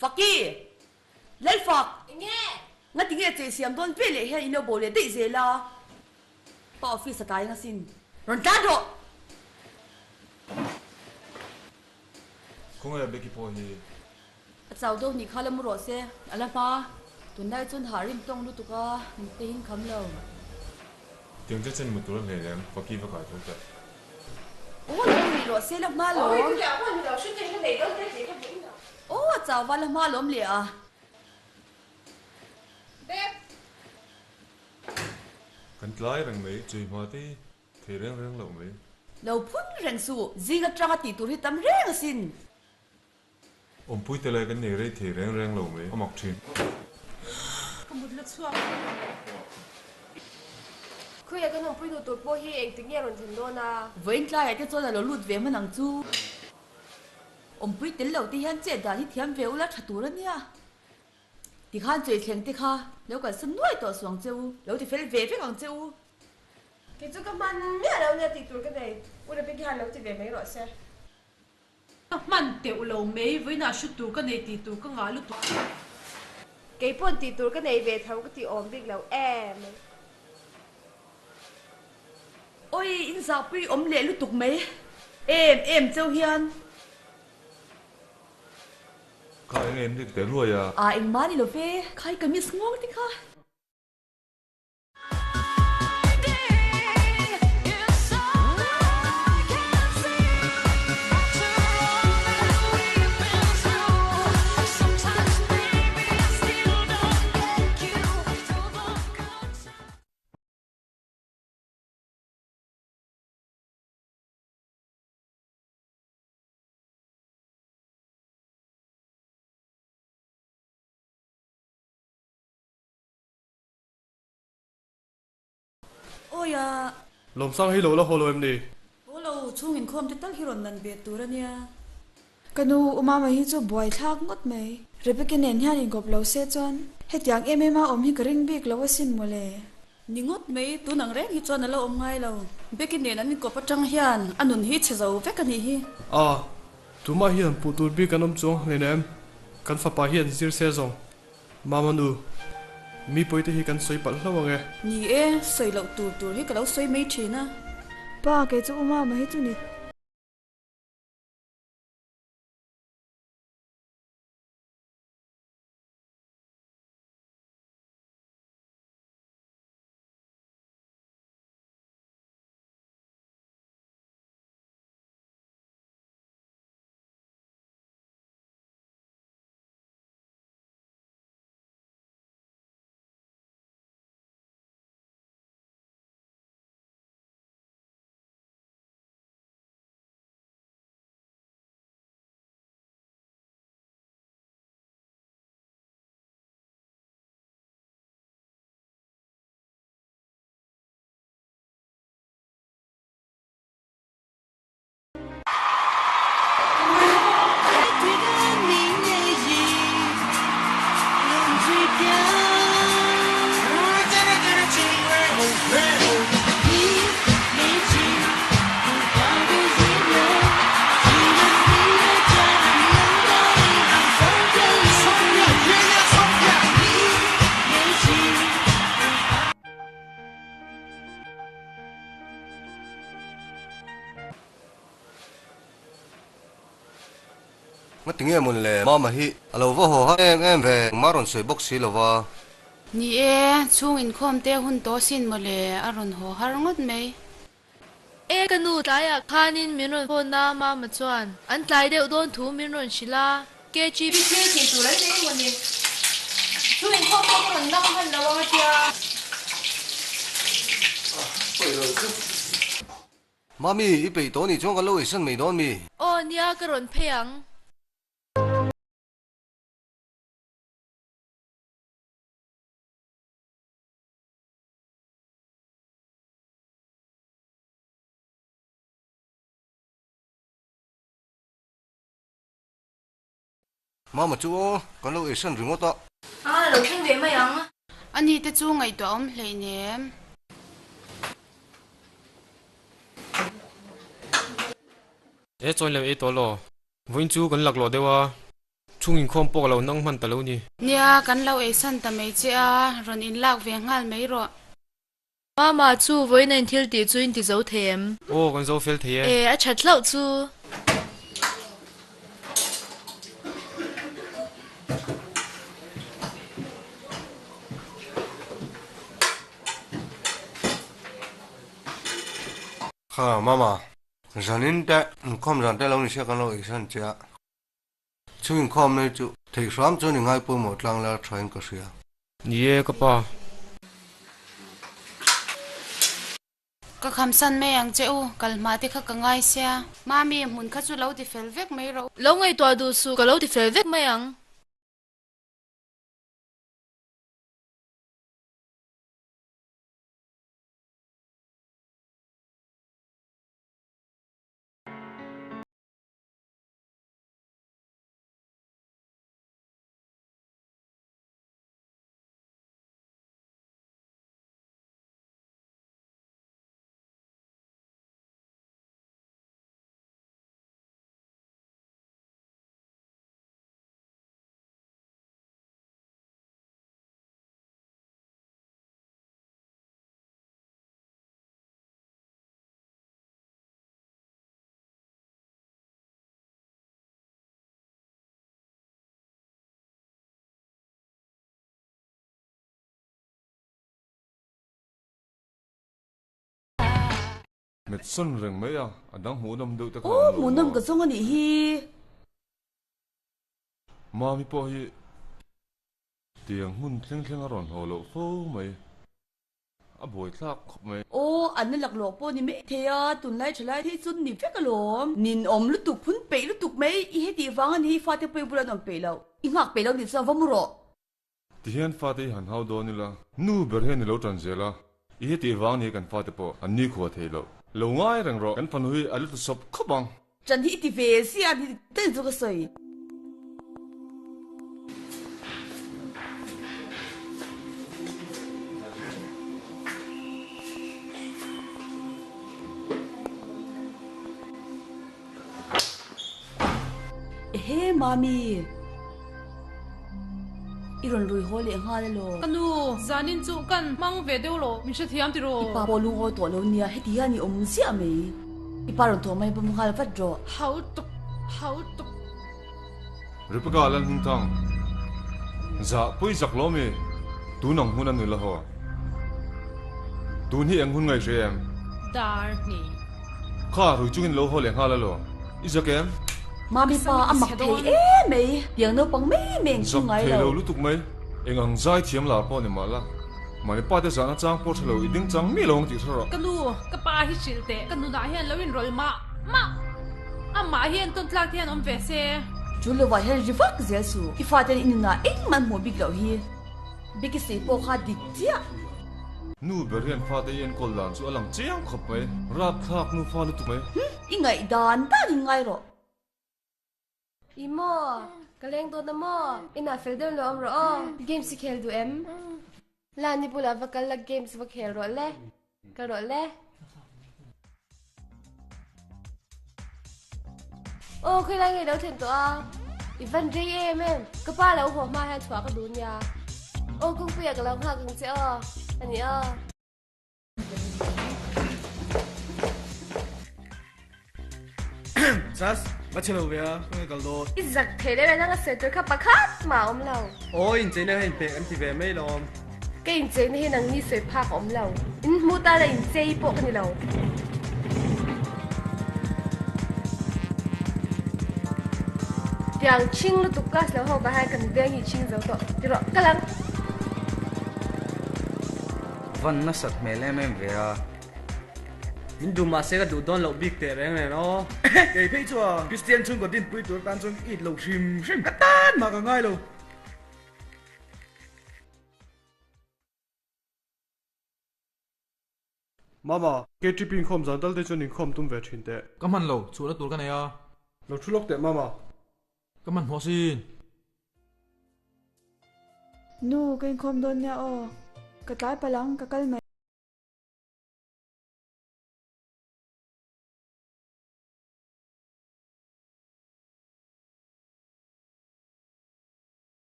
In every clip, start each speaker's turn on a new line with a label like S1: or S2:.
S1: Faki! Lalfak! Enge? Ngati nge chei siam dawn ve leh hian in lo bo leh daih zel a? Pa office a tlai ang asin. Rawn tlan rawh!
S2: Khawngaih Becky pawh hi.
S1: A chau deuh nih kha la mu rawh se. A la hma. Tunlai chuan hah rim tawng lutuk a, mut te hin kham lo.
S2: Tiang che chen mut tur a hlei lem, Faki va kai tho teh.
S1: Aw lo ni rawh se la hma lawm. Aw a chau va la hma lawm leh a.
S2: Kan tlai reng mai, chei hma te hi thei reng reng loh mai.
S1: Lo phun reng suh, zing atanga tih tur hi tam reng asin.
S2: Awmpui te lai kan nei rei thei reng reng lo mai, a mak thin.
S3: Ka mut la chhuak. Khawiah kan awmpui nu tur pawh hi engtik nge a rawn thlen dawn a?
S1: Vawiin tlaiah te chuan a lo lut ve hman ang chu. Awmpui tel lo te hian chet dan hi thiam ve ula tha tur a nia. Tikhan chei thleng te kha lo kalsan nuai tawh suh ang che u, lo ti fel ve vek ang che u.
S3: Kei chu ka hman miah lo nia tih tur ka nei, U Rebecca hian lo ti ve mai rawh se.
S4: Ka hman teuh lo mai, vawiinah hru tur ka nei tih tur ka ngah lutuk.
S3: Kei pawn tih tur ka nei ve tho ka ti awm bik lo em.
S1: Oi, in zahpui awm leh lutuk mai em em cheu hian.
S2: Kha eng em dik teh hluai a.
S1: A engmah ni lo ve, khai ka miss ngawng te kha. Awi a.
S5: Lawmsang hi lo la haw lo em ni?
S1: Haw lo, chhung inkhawm te tal hi rawn nan ve tur a nia.
S6: Ka nu, U Mama hi chu buai thlak ngawt mai. Rebecca nen hian inkawp lo se chuan hetiang em em a awm hi ka ring bik lo asin mawle.
S1: Ni ngawt mai, tun ang reng hi chuan a lo awm ngai lo. Becky nen an inkawp atang hian a nun hi chhe zo vek a nih hi.
S5: A, tumah hian puh tur bik an awm chuang hlen em? Kan fapa hian zir se zawng. Mama nu, mi pawite hi kan sawi palh hlauh ang e.
S1: Ni e, sawi loh tur tur hi ka lo sawi mai thin a.
S6: Pa, kei chu U Mama hi chu ni.
S7: Ngati nge mawn le Mama hi a lo va haw ha em em ve engmah rawn sawi bawk si lova.
S8: Ni e, chhung inkhawm te hun tawh sin maw le, a rawn haw har ngawt mai.
S9: E ka nu tlaiah khanin min rawn phone a Mama chuan an tlai deuh dawn thu min rawn hrilh a, KGB thil tih tur an nei mawni? Chu inkhawm pawh ka rawn dang hman lo ang a tia.
S7: Mami, i peih tawh nih chuan kan lo eisan mai dawn mi?
S9: Aw nia ka rawn phei ang.
S7: Mama chu aw, kan lo eisan ringawt a.
S9: A lo thleng ve mai ang.
S8: Ani te chu ngaihtuah awm hleinem.
S10: E chawi lem ei tawh law. Vawiin chu kan laklawh deuh a. Chhung inkhawm pawh ka lo nang hman ta lo ni.
S8: Nia, kan lo eisan ta mai che a, rawn inlak ve nghal mai rawh.
S9: Mama chu vawiin a inthil tih chu in ti zo thei em?
S10: Aw, kan zo fel thei e.
S9: E, a that hlauh chu.
S7: Kha, Mama, zanin te inkhawm zan te lo ni sia kan lo eisan che a. Chung inkhawm nei chu theih hram chuan i ngai pawimawh tlang la tha in ka hria.
S10: Ni e ka pa.
S8: Ka khamsan mai ang che u, kal hma te kha ka ngai sia. Mami, hmun kha chu lo ti fel vek mai rawh u.
S9: Lo ngaihtuah duh suh, ka lo ti fel vek mai ang.
S2: Met sawn reng mai a, a dang hmuhnawm deuh te kha
S1: Aw,
S2: an lo
S1: hmuhnawm
S2: maw?
S1: ka zawng a nih hi.
S2: Mami pawh hi tiang hmun thleng thleng a rawn haw loh fo mai. A buai thlak khawp mai.
S1: Aw, an la laklawk pawh ni mai thei a, tunlai tha lai hi chu ni vek alawm. Ninawm lutuk, phun peih lutuk mai, i hetih vang a ni hi fate pawh i bula an awm peih loh. I nghak peih lo nih chuan va mu rawh.
S2: Tihian fate i han hau dawn ila, nu ber hian i lo tan zel a, i hetih vang ni kan fate pawh an nikhua thei loh. Lo ngai reng rawh, kan fanu hi a la tlusawp khawp ang.
S1: Ṭan hi i ti ve zia ni daih chu ka sawi. Ehe Mami, i rawn rui haw leh nghal elaw?
S4: Ka nu, zanin chu kan hmang ve deuh lo, min hrethiam tiraw?
S1: I pa pawh lungawi tawh lo nia, heti hian i awm ziah mai. I pa rawn thawh mai bawm nghal vat rawh.
S4: Hau tuk, hau tuk.
S2: Rebecca lan hming thang. Zah pui zak lo mi, tun ang hun a ni la haw. Tun hi eng hun ngaihre em?
S4: Dar hnih.
S2: Kha rui chungin lo haw leh nghal a lo. I zak em?
S1: Mami pa a mak thei em mai, tiang naupang mai mai eng chu ngai lo.
S2: Zak thei lo lutuk mai, eng ang zai thiam lar pawh ni mah la. Mahni pa te zahna chang pawh tha lo, i ding chang miah lo ang tih hre rawh.
S4: Ka nu, ka pa hi hrilh teh, ka nunah hian lo inrawlh mah mah. Amah hian tawn tlak te hian awm ve se.
S1: Chu lovah hian ri vak zel suh, i fate in i nunah engmah an hmuh bik loh hi. Beki sei pawh kha dik chiah.
S2: Nu ber hian fate i enkawl dan chu a lang chiang khawp mai, rapthlak nufa lutuk mai.
S1: Hm, i ngaih dan dan in ngai rawh.
S3: I maw? Ka leng dawn a maw? Inah fel deuh lo awm rawh aw. Games i khel duh em? Lani bulah va kal la games va khel rawh le. Kal rawh le. Aw khawilai ngei lo thlen tawh a. I van rei em em. Ka pa lo haw hma hian chhuah ka duh nia. Aw kawngpuiah ka lo nghak ang che aw. A ni aw.
S11: Sas, va chhe lo ve a, ka nge kal dawn.
S3: I zak thei deuh e, nang a sawi tur kha pakhat mah a awm lo.
S11: Aw, incheina kha inpek an ti ve mai lawm.
S3: Ka incheina hi nangni sawi phak a awm lo. In hmu tana inchei pawh ka ni lo. Tiang chhing lutuk class lo ho ka hian kan veng hi chhing zo tawh. Ti rawh, kal ang.
S12: Van nasat hmel em em ve a.
S11: Min duh mahse ka duh dawn loh bik teh reng nen aw. Kei phei chuan Kristian chhungkaw dinpui tur tan chuan ka it lo hrim hrim. Ka tan mah ka ngai lo.
S5: Mama, KTP inkhawm zan tal te chuan inkhawm tum ve thin teh.
S13: Ka hman lo, chhuahna tur ka nei a.
S5: Lo thu lawk teh Mama.
S13: Ka hman hmawh sin.
S6: Nu, ka inkhawm dawn nia aw. Ka tlai palh ang, ka kal mai.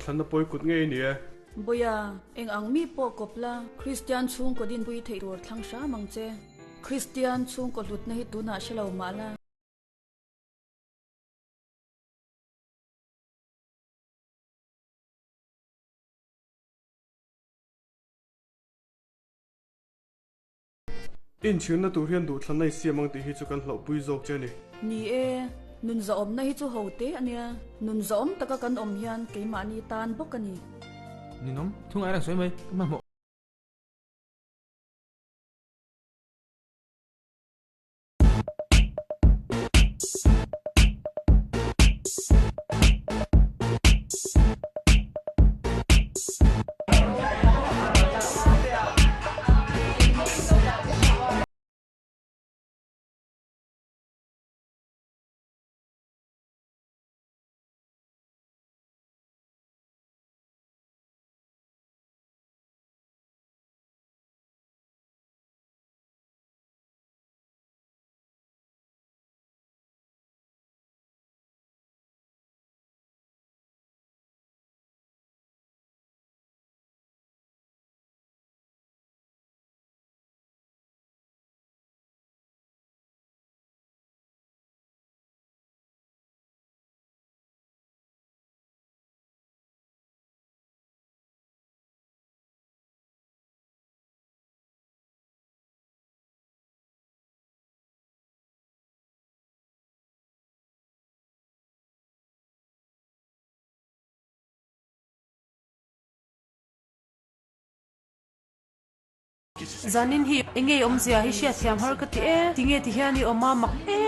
S5: Thlanna pawi kut ngei a ni e.
S1: Bawia, eng ang mi pawh kawp la, Kristian chhungkaw dinpui theih tur thlang hram ang che. Kristian chhungkaw hlutna hi tunah hre lo mah la.
S5: Inchhirna tur hian duhthlanna i siam ang tih hi chu kan hlauhpui zawk che a ni.
S1: Ni e, nun zahawmna hi chu ho te a nia. Nun zahawm taka kan awm hian keimahni tan bawk a ni.
S13: Ninawm, thu ngai reng sawi mai, ka hmanhmawh.
S4: Zanin hi enge i awmzia hi hriatthiam har ka ti e, tinge ti hian i awm a mak e.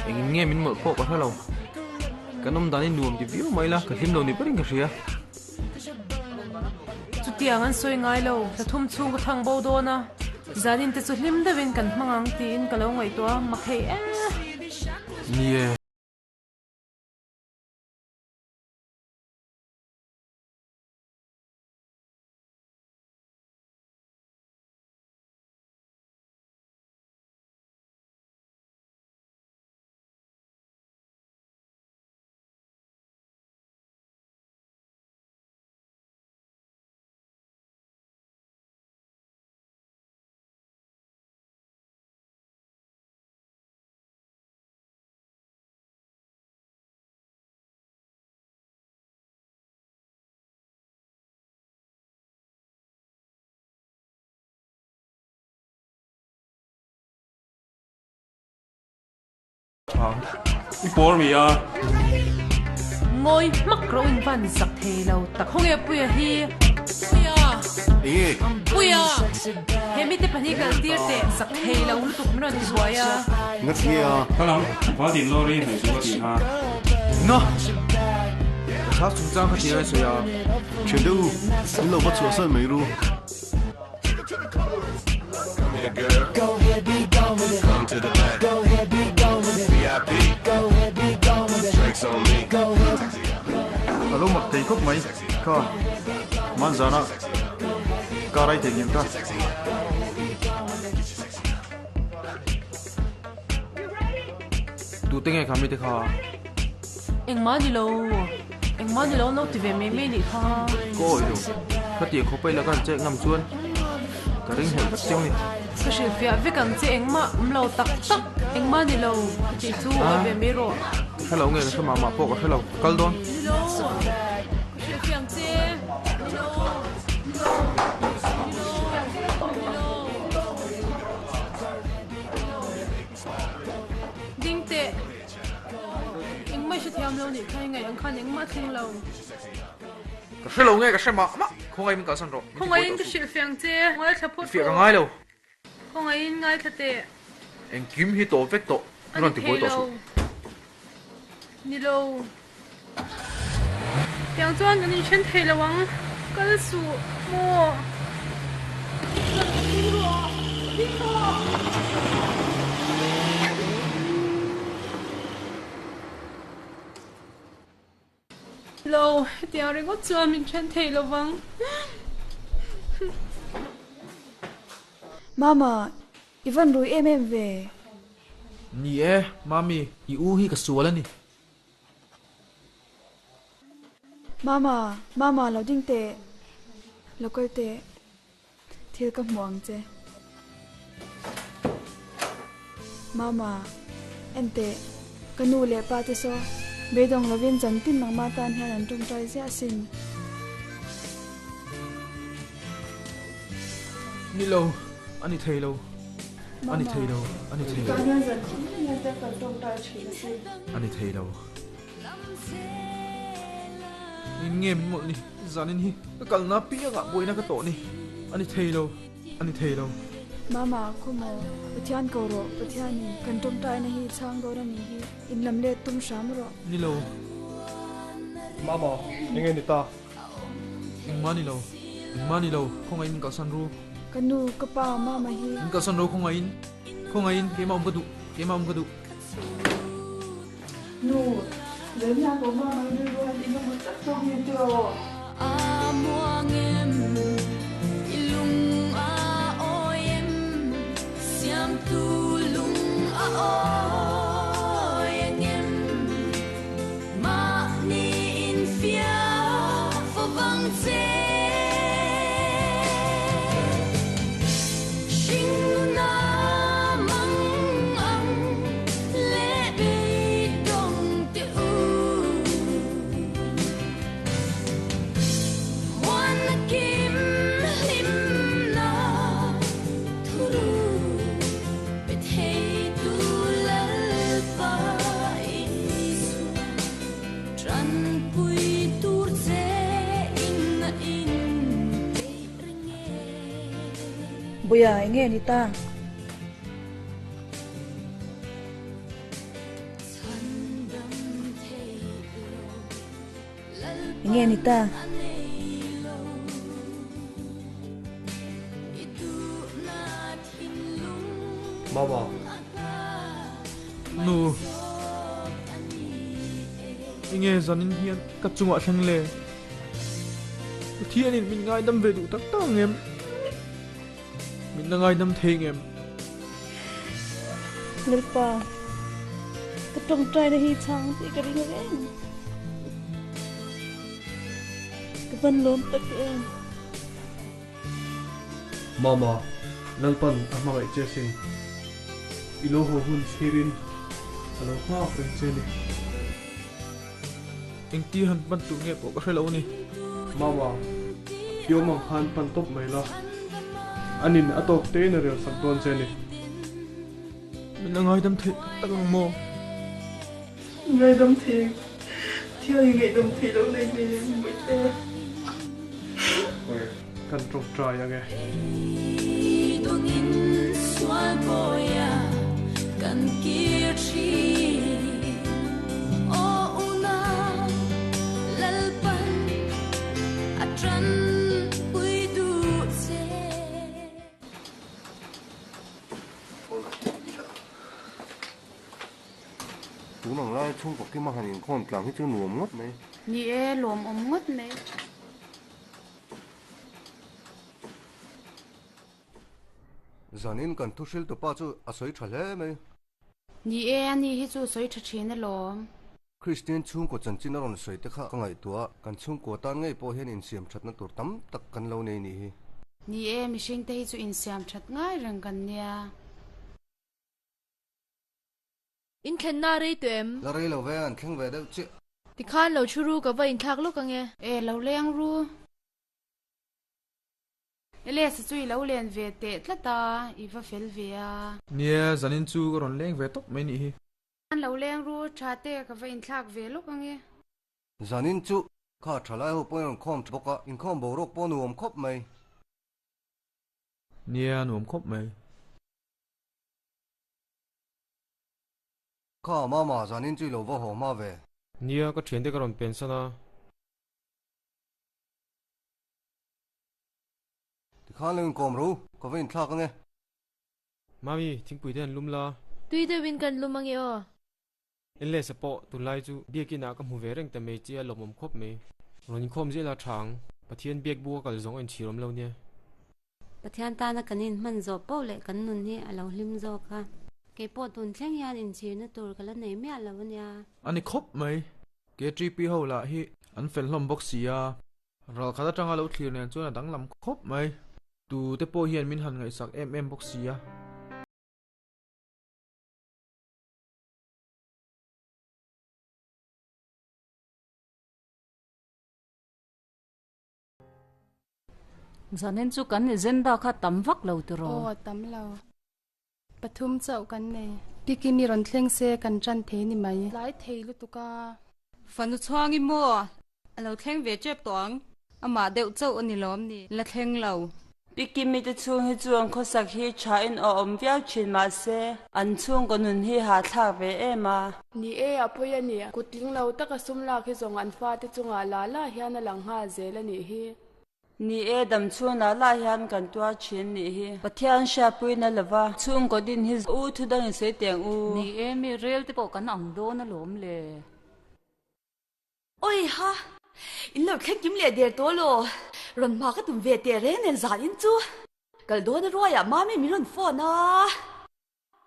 S13: Engin nge min mawlh pawh ka hre lo, kan awm dan hi nuam ti viau mai la, ka hlim lo ni berin ka hria.
S4: Chutiang an sawi ngai lo, thla thum chhung ka thang bo dawn a, zanin te chu hlim deuhin kan hmang ang tiin ka lo ngaihtuah a, mak hei e.
S13: Ni e.
S14: I pawr mi a.
S4: Ngawi hmak ro in van zak thei lo tak. Khawnge Puia hi? Puia!
S15: Enge?
S4: Puia! He mite pahnih kal tir teh zak thei lo lutuk min rawn ti buai a.
S15: Nga ti nge a?
S14: Ka lam, Valdin lorry hnaih chu ka ti kha.
S13: Nga! Ka thla chungchang kha ti ngai sawi a.
S15: Thian deuh u, in lo va chhuahsan mai ru.
S16: A lo mak thei khawp mai kha hmanzana car ai thei ngem kha.
S13: Tute nge kha mite kha?
S4: Engmah ni lo, engmah ni lo an lo ti ve mai mai nih kha.
S13: Ka awih lo, khatiang khawpa i la kan che ngam chuan ka ring hlelh vek chiang ni.
S4: Ka hrilhfiah vek ang che engmah awm lo tak tak, engmah ni lo ka tih chu awih ve mai rawh.
S13: Ka hre lo nge ka hre mah mah pawh ka hre lo, ka kal dawn.
S4: Ni lo, ka hrilhfiah ang che, ni lo, ni lo, ni lo, ni lo. Ding teh. Engmah i hrethiam lo nih kha i ngaih ang khan engmah a thleng lo.
S13: Ka hre lo nge ka hre mah mah. Khawngaihin kalsan rawh. Min ti buai
S4: Khawngaihin
S13: tawh
S4: ka
S13: suh.
S4: hrilhfiah ang che. Ngaithla phawt
S13: I fiah ka
S4: rawh.
S13: ngai lo.
S4: Khawngaihin ngaithla teh.
S13: Engkim hi tawp vek tawh.
S4: A
S13: Min
S4: ni
S13: rawn ti buai
S4: thei
S13: tawh
S4: lo.
S13: suh.
S4: Ni lo. Tiang chuan kan inthen thei lo ang. Kal suh maw? Ding rawh! Ding rawh! Lo, hetiang ringawt chuan min then thei lo vang.
S6: Mama, i van rui em em ve?
S13: Ni e, Mami, i u hi ka sual a ni.
S6: Mama, Mama lo ding teh, lo kal teh, thil ka hmuh ang che. Mama, en teh, ka nu leh pa te saw beidawng lovin zantin nangmah tan hian an tawngtai ziah asin.
S13: Ni lo, a ni thei lo, a ni thei lo, a ni thei lo. A ni thei lo. In nge min mawlh ni, zanin hi ka kalna piangah buaina ka tawh ni, a ni thei lo, a ni thei lo.
S6: Mama, khaw maw, Pathian ko rawh, Pathianin kan tawngtaina hi chhang dawn a nih hi, in lam let tum hram rawh.
S13: Ni lo.
S5: Mama, enge ni ta?
S13: Engmah ni lo, engmah ni lo, khawngaih min kalsan ru.
S6: Ka nu, ka pa, mama hi.
S13: Min kalsan ru khawngaihin, khawngaihin keimah awm ka duh, keimah awm ka duh.
S6: Nu, Zania ko mama hi rilru han engemaw tak tawk ni tiraw? Buia enge ni ta? Enge ni ta?
S5: Mama.
S13: Nu. Enge zanin hian ka chungah thleng le. Pathianin min ngaidam ve duh tak tak ang em? Min la ngaidam thei ang em?
S6: Lalpa, ka tawngtaina hi chhang tih ka ring reng. Ka van lawm tak em?
S5: Mama, Lalpan a hmangaih che sin. I lo haw hun thlirin a lo nghak reng che ni.
S13: Engti han pan tur nge pawh ka hre lo a ni.
S5: Mama, i awm ang khan pan tawp mai la. Anin a tawk tein a rel sak dawn che ni.
S13: Min la ngaidam theih tak ang maw?
S6: Ngaidam thei, thial i ngaihdam theih loh nei hle mai te.
S5: Kan tawngtai ang e.
S7: Tun ang lai chhungkaw kima han inkhawm tlang hi chu nuam ngawt mai.
S8: Ni e, lawmawm ngawt mai.
S7: Zanin kan thu hril tupa chu a sawi tha hle mai.
S8: Ni e, ani hi chu sawi tha thin alawm.
S7: Kristian chhungkaw chanchin a rawn sawi te kha ka ngaihtuah a, kan chhungkaw tan ngei pawh hian insiam thatna tur tam tak kan lo nei nih hi.
S8: Ni e, mihring te hi chu insiam that ngai reng kan nia.
S9: In thlenna rei tawh em?
S7: La rei lo ve, an thleng ve deuh chiah.
S9: Tikhan lo thu ru ka va inthlak lawk ang e.
S8: E, lo leng ru. Elias chu i lo len ve teh tlat a, i va fel ve a.
S13: Nia, zanin chu ka rawn leng ve tawp mai nih hi.
S8: An lo leng ru, tha te ka va inthlak ve lawk ang e.
S7: Zanin chu kha thalai ho pawhin rawn khawm bawk a, inkhawm boruak pawh nuam khawp mai.
S13: Nia, nuam khawp mai.
S7: Kha mama, zanin chu i lo va haw hma ve.
S10: Nia, ka thiante ka rawn pen san a.
S7: Tikhan lo inkawm ro, ka va inthlak ange.
S10: Mami, thingpui te han lum la.
S9: Tui deuhin kan lum ange aw.
S10: Enlesa pawh tunlai chu biakin ah ka hmu ve reng ta mai che a lawmawm khawp mai. Rawn inkhawm zel a tha ang. Pathian biak buk a kal zawng a inchhir awm lo nia.
S17: Pathian tana kan inhman zawh poh leh kan nun hi a lo hlim zawk a. Kei pawh tun thleng hian inchhirna tur ka la nei miah lo a nia.
S13: A ni khawp mai. KTP ho lah hi An fel hlawm bawk si a, ralkhat atanga lo thlir nen chuan a danglam khawp mai. Tu te pawh hian min han ngaihsak em em bawk si a.
S18: Zanin chu kan agenda kha tam vak lo tiraw?
S3: Aw, tam lo. Pathum chauh kan nei. Pikini rawn thleng se kan tan thei ni mai. Tlai thei lutuk a.
S19: Fanu chhuang i maw? A lo thleng ve tep tawh ang. Amah deuh chauh a ni lawm ni? La thleng lo.
S20: Pikimi te chhung hi chu an khawsak hi tha in aw awm viau thin mahse an chhungkaw nun hi hahthlak ve em a.
S21: Ni e, a pawi a ni. Kut tling lo taka sum lak hi zawng an fate chungah la la hian a lang nghal zel a nih hi.
S20: Ni e, dam chhunah lah hian kan tuar thin nih hi. Pathian hriatpuina lova chhungkaw din hi u thu dang in sawi teh ang u.
S18: Ni e, mi rel te pawh kan ang dawn alawm le.
S1: Oi ha! In lo thleng kim leh der tawh law. Rawn hma ka tum ve teh reng nen zan in chu. Kal dawn a ruaiah mami min rawn phone a.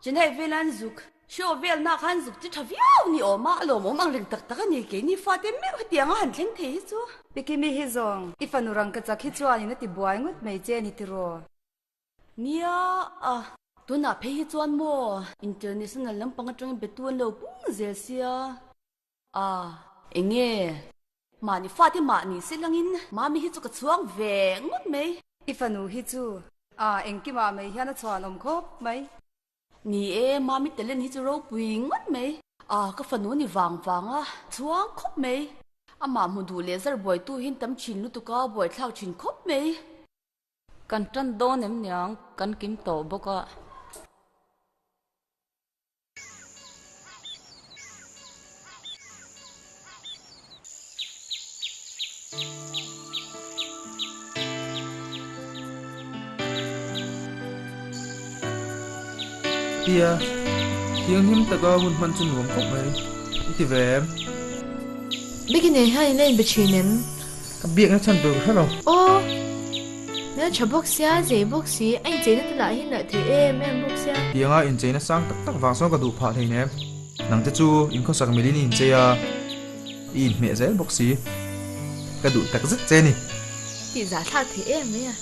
S1: Chennai vela an zuk show vel nak khan zuk chi tha viau ni awm a, a lawmawm ang reng tak tak a ni. Keini fate meuh hetiang a han thleng thei hi chu.
S19: Pikimi hi zawng, i fanu rangka chak hi chuanin a ti buai ngawt mai che ni tiraw?
S1: Nia a, tunah phei hi chuan maw international lampang atangin betu an lo pung zel sia. A, enge? Mahni fate mahni se langin Mami hi chu ka chhuang ve ngawt mai.
S19: I fanu hi chu a, engkimah mai hian a chhuan awm khawp mai.
S1: Ni e, Mami talent hi chu ropui ngawt mai. A, ka fanu ni vang vang a, chhuang khawp mai. Amah hmu duh leh zar buaitu hian tam thin lutuk a, buaithlak thin khawp mai.
S18: Kan tan dawn em niang, kan kim tawh bawk a.
S13: Tia, thianghlim taka hun hman chu nuam khawp mai. I ti ve em?
S9: Biakin nen hian in la inbe thin em?
S13: Ka biakna chhan tur ka hre lo.
S9: Aw! Hmel tha bawk sia, zei bawk si, a incheina te lah hi nalh thei em em bawk sia.
S13: Tianga incheina sang tak tak vang sawn ka duh phah thei nem. Nang te chu inkhawsak milin i inchei a, i inhmeh zel bawk si. Ka duh tak zet che ni.
S9: Tih zahthlak thei em mai a.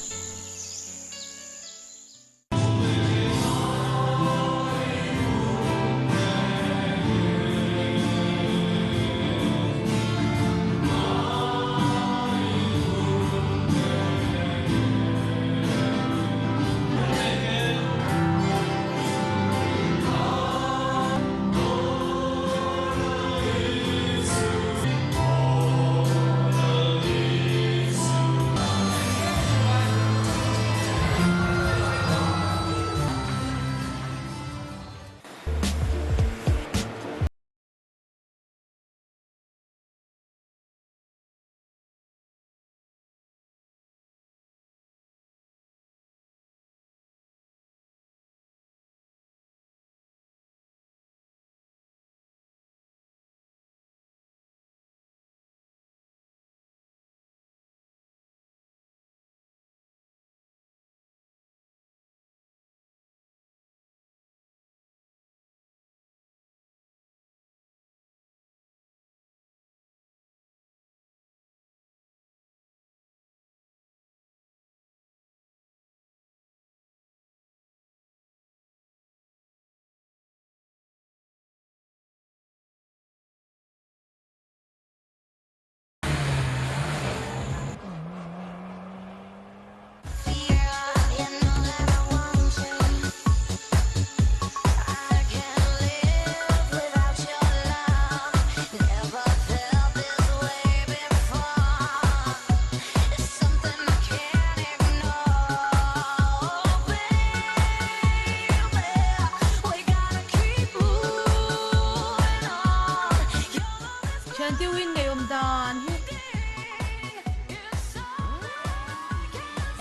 S4: Thiantiu in ngeiawm dan hi.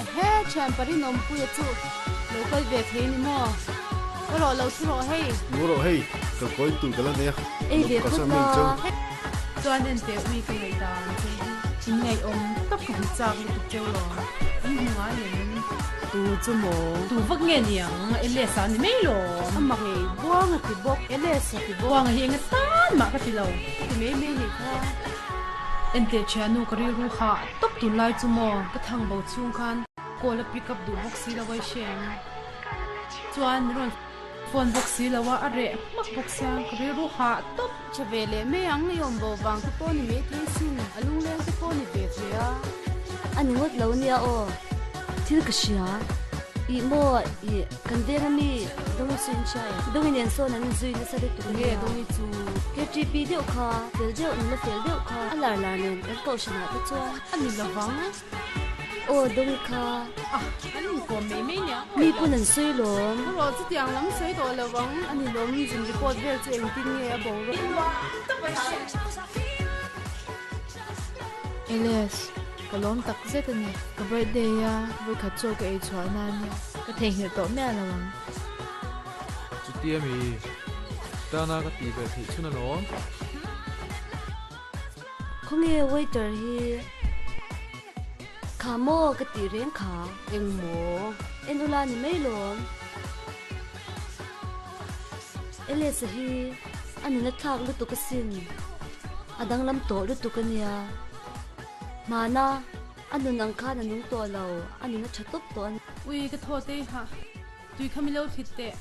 S8: Ehe, thian parin awmpuia chu lo kal ve thei ni maw? Ka rawh lo thu rawh hei.
S15: Mu rawh hei, ka kawi tur ka la nei a.
S9: Ei ve phawt la.
S4: Chuan en teh ui ka ngaih dan che hi. In ngaihawm tak ka hmu chak lutuk cheu lo. In hmu ngai em? Tu chu maw? Tu vak nge niang? Elias a ni mai lo.
S8: A mak ngei buang a ti bawk, Elias a ti bawk.
S4: Buang a hi enga tan mah ka ti lo.
S8: Ka ti mai mai nih kha.
S4: Enteh thiannu ka rilru hah tawp tunlai chu maw? Ka thang bo chhung khan call a pick up duh bawk si lo a i hre em? Chuan min rawn phone bawk si lo a, a reh hmak bawk sia, ka rilru hah tawp.
S8: Tha ve leh mai ang, i awm bo vang te pawh ni maithei sin, a lungleng te pawh ni ve ve a.
S17: A ni ngawt lo nia aw, thil ka hria. Ih maw, ih kan veng ami Dongi chu in hria em? Dongi nen sawn an inzui nasa lutuk ania.
S4: Nge Dongi chu?
S17: KTP deuh kha, fel deuh, nula fel deuh kha, a lar lar nen kan kohhranah te chuan.
S4: A ni lovang.
S17: Aw Dongi kha.
S4: Ah, an inkawm mai mai nia.
S17: Mi pawn an sawi lawm.
S8: Thu rawh chutiang lam sawi tawh lo ang. A ni lawm, zin report vel chu engtin nge a boruak.
S9: Elias, ka lawm tak zet a ni. Ka birthday a vawikhat chaw ka ei chhuah na ania, ka theihnghilh tawh miah lo ang.
S13: Chutia mi, tana ka tih ve theih chhun alawm.
S17: Khawnge waiter hi? Kha maw ka tih reng kha.
S8: Eng maw?
S17: En ula ni mai lawm. Elesa hi a nuna thlak lutuk asin. A danglam tawh lutuk ania. Hmana a nun ang khan a nung tawh lo, a nuna tha tawp tawh a ni.
S4: Ui ka thaw tei ha. Tui kha mi lo thlit teh.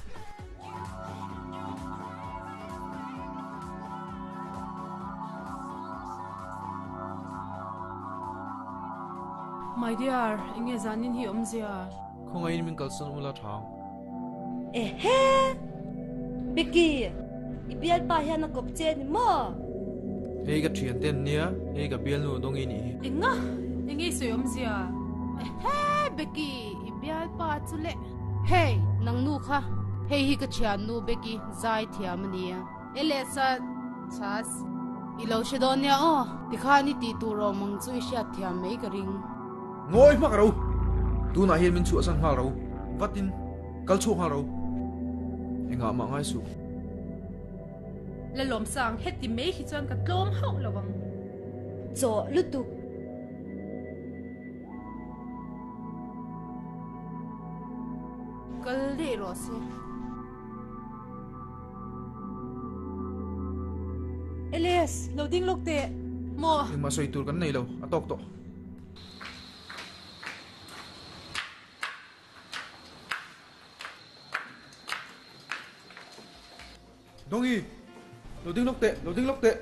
S4: My dear, enge zanin hi awmzia?
S13: Khawngaihin min kalsan ula thang.
S17: Ehe! Becky, i bialpa hian a kawp che ni maw?
S13: Hei ka thian te an nia, hei ka bialnu Dongi nih hi.
S4: Enga? Enge i sawi awmzia?
S8: Ehe! Becky, i bialpa chu le. Hey, nang nu kha. Hei hi ka thiannu Becky zai thiam a nia. Elesa chhas, i lo hre dawn nia aw. Tikhan i tih tur awm ang chu i hriat thiam mai ka ring.
S13: Ngawi hmak ro! Tunah hian min chhuahsan nghal ro. Vatin, kal chhuak nghal ro. Engah mah ngai suh.
S4: Lalawmsang, heti mai hi chuan ka tlawm hauh lo ang.
S17: Chawh lutuk.
S8: Kal daih rawh se.
S4: Elias, lo ding lawk teh. Maw?
S13: Engmah sawi tur kan nei lo, a tawk tawh. Dongi, lo ding lawk teh, lo ding lawk teh.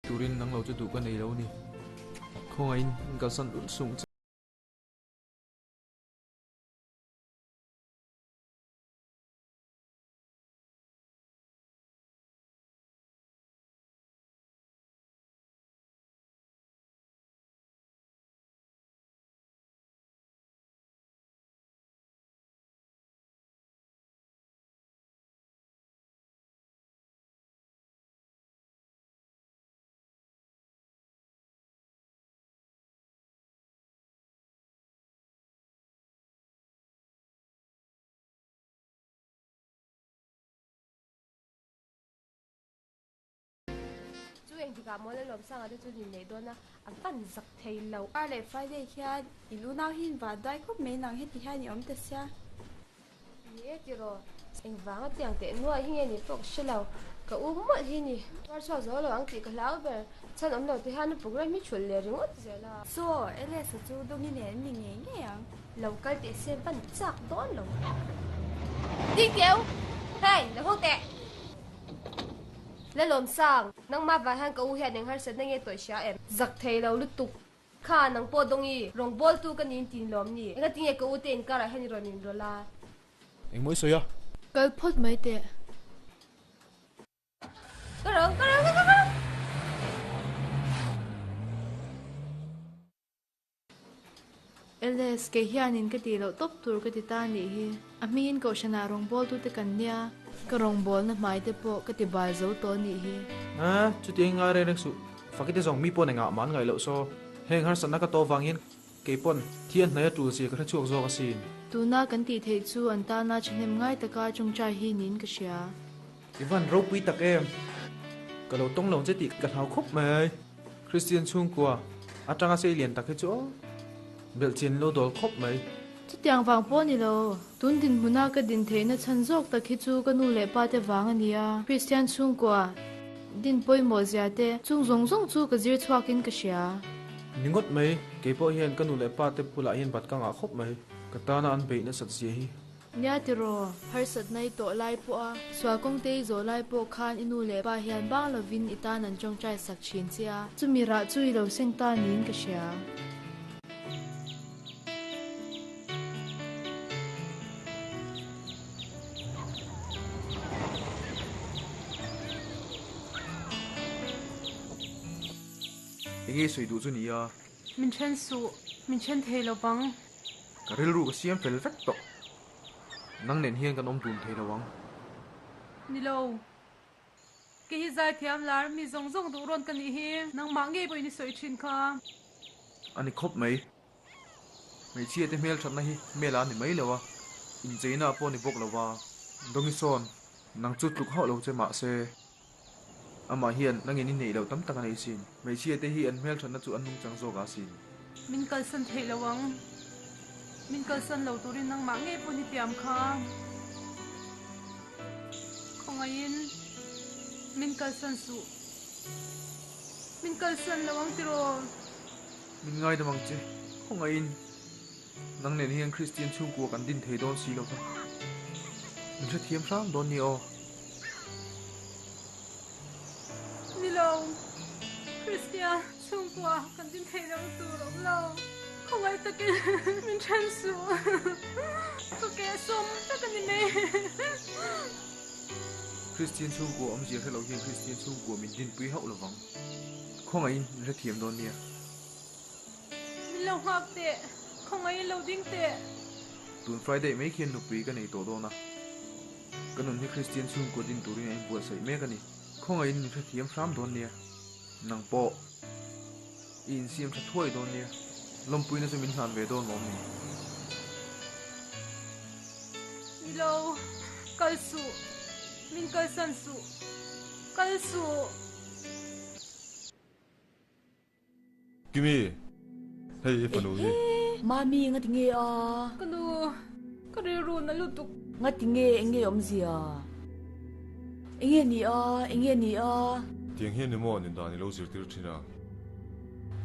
S13: Turin nang lo chu duh ka nei lo ni. Khawngaihin in kalsan lul sung che.
S3: Chu engtikah maw Lalawmsanga te chu nin neih dawn a, a van zak thei lo.
S6: Kar leh Friday khian i lu nau hi in van dai khawp mai nang heti hian i awm ta sia.
S3: Ni e tiraw, engvanga tiang teh nuai hi nge ni pawh ka hre lo, ka u mawlh hi ni. Tuar chhuak zo lo ang tih ka hlau ber, chhan awm lo te hian a program hi thulh leh ringawt zel a.
S6: Chaw, Elias-a chu Dongi nen an ni ngei ngei ang.
S3: Lo kal teh se van chak dawn lo. Ding teu! Hei, lo hawk teh! Lalawmsang, nangmah vah hian ka u hian eng harsatna nge tawih hria em? Zak thei lo lutuk. Kha, nang pawh Dongi, rawngbawltu ka niin tin lawm ni? Engati nge ka u te inkarah hian i rawn inrawlh a?
S13: Engmaw i sawi a?
S9: Kal phawt mai teh.
S3: Ka ro, ka ro, ka ro, ka ro!
S9: LS, Kei hianin ka tih loh tawp tur ka ti ta a nih hi. A hmingin Kohhranah rawngbawltute kan nia, ka rawngbawlna hmai te pawh ka ti bal zo tawh a nih hi.
S13: A, chutiang i ngai reng reng suh. Fakite zawng mi pawn engah mah an ngaih loh saw. Heng harsatna ka tawh vang hian kei pawn thi an hnaih a tul zia ka hre chhuak zawk asin.
S9: Tuna kan tih theih chu an tana thahnem ngai taka tawngtai hi niin ka hria.
S13: I van ropui tak em? Ka lo tawng lo che tih ka hlau khawp mai. Kristian chhungkua atanga sei lian tak hi chu aw belhchian lo dawl khawp mai.
S9: Chutiang vang pawh ni lo, tun dinhmuna ka din theihna chhan zawk tak hi chu ka nu leh pa te vang a ni a, Kristian chhungkua din pawimawh zia te chung zawng zawng chu ka zir chhuakin ka hria.
S13: Ni ngawt mai, kei pawh hian ka nu leh pa te bulah hian bat ka ngah khawp mai, ka tana an beih nasat zia hi.
S9: Nia tiraw, harsatna i tawh lai pawh a, sual kawngte i zawh lai pawh khan i nu leh pa hian bang lovin i tan an tawngtai sak thin che a, chumi rah chu i lo seng ta niin ka hria.
S13: Enge sawi duh chu nia?
S4: Min then suh, min then thei lo vang.
S13: Ka rilru ka siam fel vek tawh. Nang nen hian kan awm dun thei lo ang.
S4: Ni lo. Kei hi zaithiam lar mi zawng zawng duh rawn ka nih hi. Nangmah ngei pawhin i sawi thin kha.
S13: A ni khawp mai. Hmeichhia te hmel thatna hi hmel a ni mai lo a, incheina pawh a ni bawk lo va. Dawngi sawn, nang chu tluk hauh lo che mahse, amah hian nangin i neih loh tam tak a nei sin. Hmeichhia te hi an hmel thatna chu an nungchang zawk a sin.
S4: Min kalsan theih lo ang. Min kalsan lo turin nangmah ngei pawh ni tiam kha. Khawngaihin min kalsan suh. Min kalsan lo ang tiraw?
S13: Min ngaidam ang che, khawngaihin nang nen hian Kristian chhungkua kan din thei dawn si lo va, min hrethiam hram dawn ni aw.
S4: Ni lo, Kristian chhungkua kan din thei lo tur awm lo, khawngaih takin min then suh, ka kehsawm vek a ni mai.
S13: Kristian chhungkua awmzia hre lo hian Kristian chhungkua min dinpui hauh lo vang. Khawngaihin min hrethiam dawn nia.
S4: Min lo nghak teh, khawngaihin lo ding teh.
S13: Tun Friday mai khian nupui ka nei tawh dawn a. Ka nun hi Kristian chhungkua din turin a inbuatsaih mek a ni. Khawngaihin min hrethiam hram dawn nia. Nang pawh i insiam tha thuai dawn nia. Lawmpuina chu min hlan ve dawn lawm ni.
S4: Ni lo, kal suh. Min kalsan suh. Kal suh.
S15: Kimi, hei i fanu hi.
S1: Ehe, Mami ngati nge a?
S4: Ka nu, ka rilru na lutuk.
S1: Ngati nge, enge awmzia? Enge ni a, enge ni a?
S15: Tiang hian ni maw nin dan i lo zirtir thin a?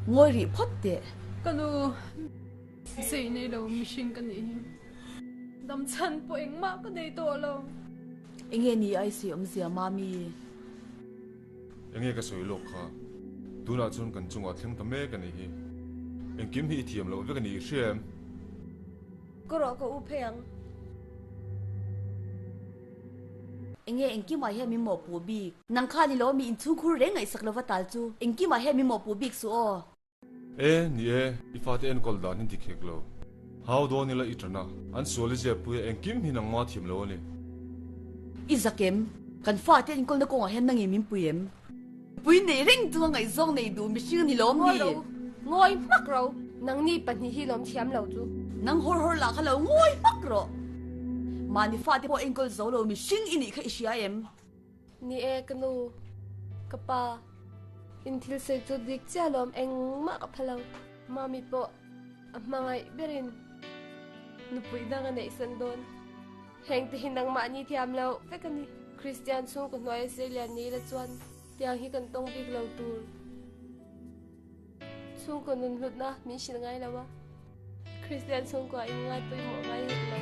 S1: Ngawi rih phawt teh.
S4: Ka nu, zei nei lo mihring ka nih hi. Dam chhan pawh engmah ka nei tawh lo.
S1: Enge ni a i sawi awmzia Mami?
S15: Enge ka sawi lawk kha? Tunah chuan kan chungah thleng ta mek a nih hi. Engkim hi i thiam loh vek a nih i hria em?
S3: Ka rawh ka u phei ang.
S1: Enge engkimah hian min mawhpuh bik? Nang khan i lo mi inchhungkhur reng ngaihsak lova tal chu engkimah hian min mawhpuh bik suh aw.
S15: E, ni e, i fate enkawl dan hi dik hek lo. Hau dawn ila i ṭan a, an sual i ziahpui a, engkim hi nangma thiam lo a ni.
S1: I zak em? Kan fate enkawlna kawngah hian nangin min pui em? Pui nei reng chunga ngaihzawng nei duh mihring a ni lawm ni?
S3: Ngawi ro, ngawi hmak ro. Nangni pahnih hi lawm thiam lo chu.
S1: Nang hawr hawr lah kha lo ngawi hmak rawh. Mahni fate pawh enkawl zo lo mihring i nih kha i hria em?
S3: Ni e ka nu, ka pa, in thil sawi chu dik chiah lawm engmah ka pha lo. Mami pawh a hmangaih berin nupui dang a neih san dawn. Heng te hi nangmahni thiam loh vek a ni. Kristian chhungkaw hnuai a seilian ni ila chuan tiang hi kan tawng bik lo tur. Chhungkaw nun hlutna min hrilh ngai lo a, Kristian chhungkua in ngai pawimawh ngai hek lo.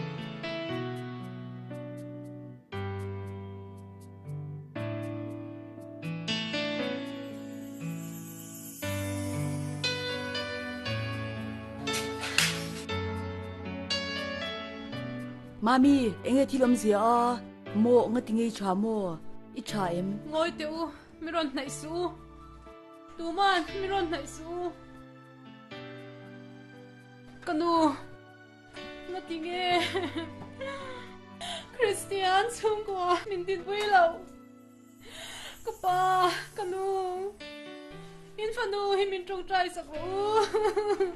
S1: Mami, enge thil awmzia a? Maw, ngati nge i tha maw? I tha em?
S4: Ngawi teh u, mi rawn hnaih suh u. Tuman mi rawn hnaih suh u. Ka nu, ngati nge Kristian chhungkua min dinpui lo? Ka pa, ka nu, in fanu hi min tawngtai sak rawh u.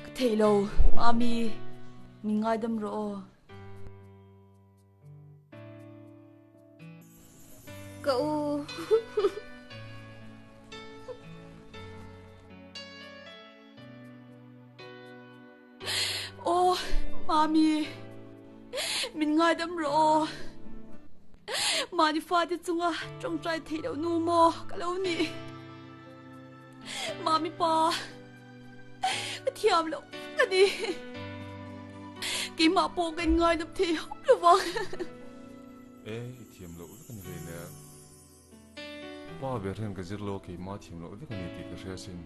S1: Ka theih lo, Mami, min ngaidam rawh aw.
S3: Ka u.
S1: Aw, Mami, min ngaidam rawh aw. Mahni fate chunga tawngtai theih loh nu maw ka lo ni. Mami pa, ka thiam loh ka ni. Keimah pawh ka inngaidam thei hauh lo vang.
S15: E, i thiam loh vek a ni hlei nen. Pa ber hian ka zir lo a keimah thiam loh vek a ni tih ka hria sin.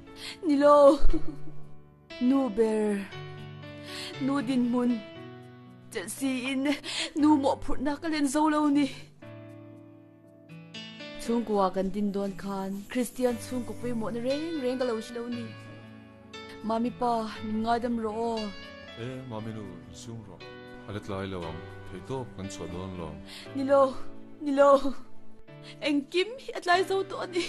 S1: Ni lo, nu ber, nu dinhmun chelh siin nu mawhphurhna ka len zo lo ni. Chhungkua kan din dawn khan Kristian chhungkaw pawimawhna reng reng ka lo hre lo ni. Mami pa, min ngaidam rawh aw.
S15: E, Mami nu, insum rawh. A la tlai lo ang, theihtawp kan chhuah dawn lo.
S1: Ni lo, ni lo. Engkim hi a tlai zo tawh a ni.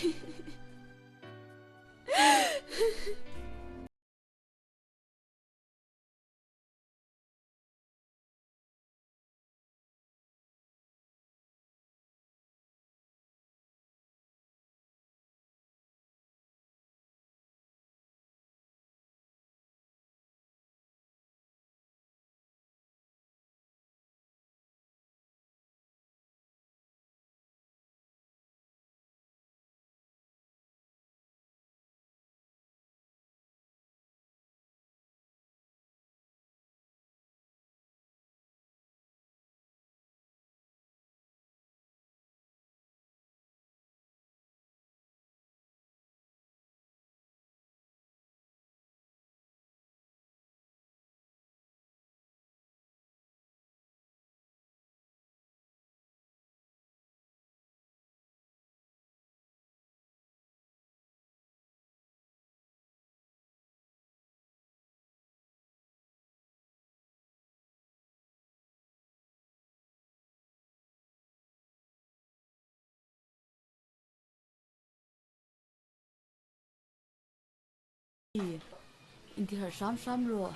S1: Intihar hram hram rawh.